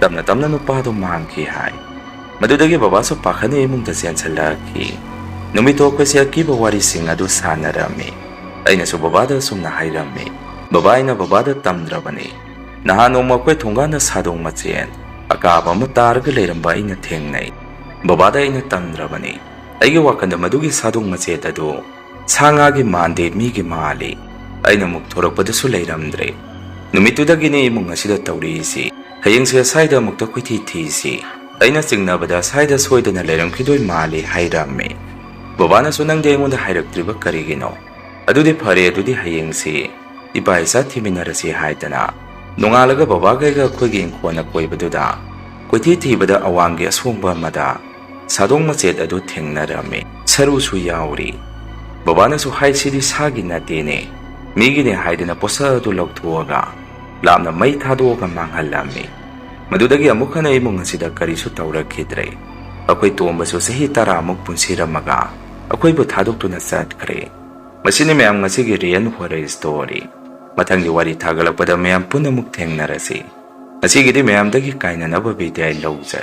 ꯇꯞꯅ ꯇꯞꯅ ꯅꯨꯄꯥꯗꯣ ꯃꯥꯡꯈꯤ ꯍꯥꯏ꯫ ꯃꯗꯨꯗꯒꯤ ꯕꯕꯥꯁꯨ ꯄꯥꯈꯠꯅ ꯏꯃꯨꯡꯗ ꯆꯦꯟꯁꯤꯜꯂꯛꯈꯤ꯫ ꯅꯨꯃꯤꯠꯇꯣ ꯑꯩꯈꯣꯏꯁꯦ ꯑꯀꯤꯕ ꯋꯥꯔꯤꯁꯤꯡ ꯑꯗꯨ ꯁꯥꯟꯅꯔꯝꯃꯤ꯫ ꯑꯩꯅꯁꯨ ꯕꯕꯥꯗ ꯑꯁꯨꯝꯅ ꯍꯥꯏꯔꯝꯃꯤ, "ꯕꯕꯥ, ꯑꯩꯅ ꯕꯕꯥꯗ ꯇꯝꯗ꯭ꯔꯕꯅꯤ꯫ ꯅꯍꯥꯟ ꯅꯣꯡꯃ ꯑꯩꯈꯣꯏ ꯊꯣꯡꯒꯥꯟꯗ ꯁꯥꯗꯣꯡ ꯃꯆꯦꯠ ꯑꯀꯥꯕ ꯑꯃ ꯇꯥꯔꯒ ꯂꯩꯔꯝꯕ ꯑꯩꯅ ꯊꯦꯡꯅꯩ꯫ ꯕꯕꯥꯗ ꯑꯩꯅ ꯇꯝꯗ꯭ꯔꯕꯅꯤ꯫ ꯑꯩꯒꯤ ꯋꯥꯈꯜꯗ ꯃꯗꯨꯒꯤ ꯁꯥꯗꯣꯡ ꯃꯆꯦꯠ ꯑꯗꯨ ꯁꯥ ꯉꯥꯒꯤ ꯃꯥꯟꯗꯦ, ꯃꯤꯒꯤ ꯃꯥꯜꯂꯤ꯫ ꯑꯩꯅ ꯑꯃꯨꯛ ꯊꯣꯔꯛꯄꯗꯁꯨ ꯂꯩꯔꯝꯗ꯭ꯔꯦ꯫ ꯅꯨꯃꯤꯠꯇꯨꯗꯒꯤꯅꯦ ꯏꯃꯨꯡ ꯑꯁꯤꯗ ꯇꯧꯔꯤꯁꯤ꯫ ꯍꯌꯦꯡꯁꯦ ꯁ꯭ꯋꯥꯏꯗ ꯑꯃꯨꯛꯇ ꯀꯣꯏꯊꯤ ꯊꯤꯁꯤ꯫ ꯑꯩꯅ ꯆꯤꯡꯅꯕꯗ ꯁ꯭ꯋꯥꯏꯗ ꯁꯣꯏꯗꯅ ꯂꯩꯔꯝꯈꯤꯗꯣꯏ ꯃꯥꯜꯂꯤ" ꯍꯥꯏꯔꯝꯃꯤ꯫ ꯕꯕꯥꯅꯁꯨ, "ꯅꯪꯗꯤ ꯑꯩꯉꯣꯟꯗ ꯍꯥꯏꯔꯛꯇ꯭ꯔꯤꯕ ꯀꯔꯤꯒꯤꯅꯣ?" "ꯑꯗꯨꯗꯤ ꯐꯔꯦ, ꯑꯗꯨꯗꯤ ꯍꯌꯦꯡꯁꯤ ꯏꯄꯥ ꯏꯆꯥ ꯊꯤꯃꯤꯟꯅꯔꯁꯤ" ꯍꯥꯏꯗꯅ ꯅꯣꯡꯉꯥꯜꯂꯒ ꯕꯕꯥꯒꯩꯒ ꯑꯩꯈꯣꯏꯒꯤ ꯏꯪꯈꯣꯜ ꯑꯀꯣꯏꯕꯗꯨꯗ ꯀꯣꯏꯊꯤ ꯊꯤꯕꯗ ꯑꯋꯥꯡꯒꯤ ꯑꯁꯣꯡꯕ ꯑꯃꯗ ꯁꯥꯗꯣꯡ ꯃꯆꯦꯠ ꯑꯗꯨ ꯊꯦꯡꯅꯔꯝꯃꯤ꯫ ꯁꯔꯨꯁꯨ ꯌꯥꯎꯔꯤ꯫ ꯕꯕꯥꯅꯁꯨ ꯍꯥꯏ, "ꯁꯤꯗꯤ ꯁꯥꯒꯤ ꯅꯠꯇꯦꯅꯦ, ꯃꯤꯒꯤꯅꯦ" ꯍꯥꯏꯗꯨꯅ ꯄꯣꯠꯁꯛ ꯑꯗꯨ ꯂꯧꯊꯣꯛꯑꯒ ꯂꯥꯞꯅ ꯃꯩ ꯊꯥꯗꯣꯛꯑꯒ ꯃꯥꯡꯍꯜꯂꯝꯃꯤ꯫ ꯃꯗꯨꯗꯒꯤ ꯑꯃꯨꯛ ꯍꯟꯅ ꯏꯃꯨꯡ ꯑꯁꯤꯗ ꯀꯔꯤꯁꯨ ꯇꯧꯔꯛꯈꯤꯗ꯭ꯔꯦ꯫ ꯑꯩꯈꯣꯏ ꯇꯣꯝꯕꯁꯨ ꯆꯍꯤ ꯇꯔꯥꯃꯨꯛ ꯄꯨꯟꯁꯤꯔꯝꯃꯒ ꯑꯩꯈꯣꯏꯕꯨ ꯊꯥꯗꯣꯛꯇꯨꯅ ꯆꯠꯈ꯭ꯔꯦ꯫ ꯃꯁꯤꯅꯤ ꯃꯌꯥꯝ ꯉꯁꯤꯒꯤ real horror story꯫ ꯃꯊꯪꯒꯤ ꯋꯥꯔꯤ ꯊꯥꯒꯠꯂꯛꯄꯗ ꯃꯌꯥꯝ ꯄꯨꯟꯅ ꯑꯃꯨꯛ ꯊꯦꯡꯅꯔꯁꯤ꯫ ꯉꯁꯤꯒꯤꯗꯤ ꯃꯌꯥꯝꯗꯒꯤ ꯀꯥꯏꯅꯅꯕ ꯕꯤꯗꯥꯏ ꯂꯧꯖꯔꯤ꯫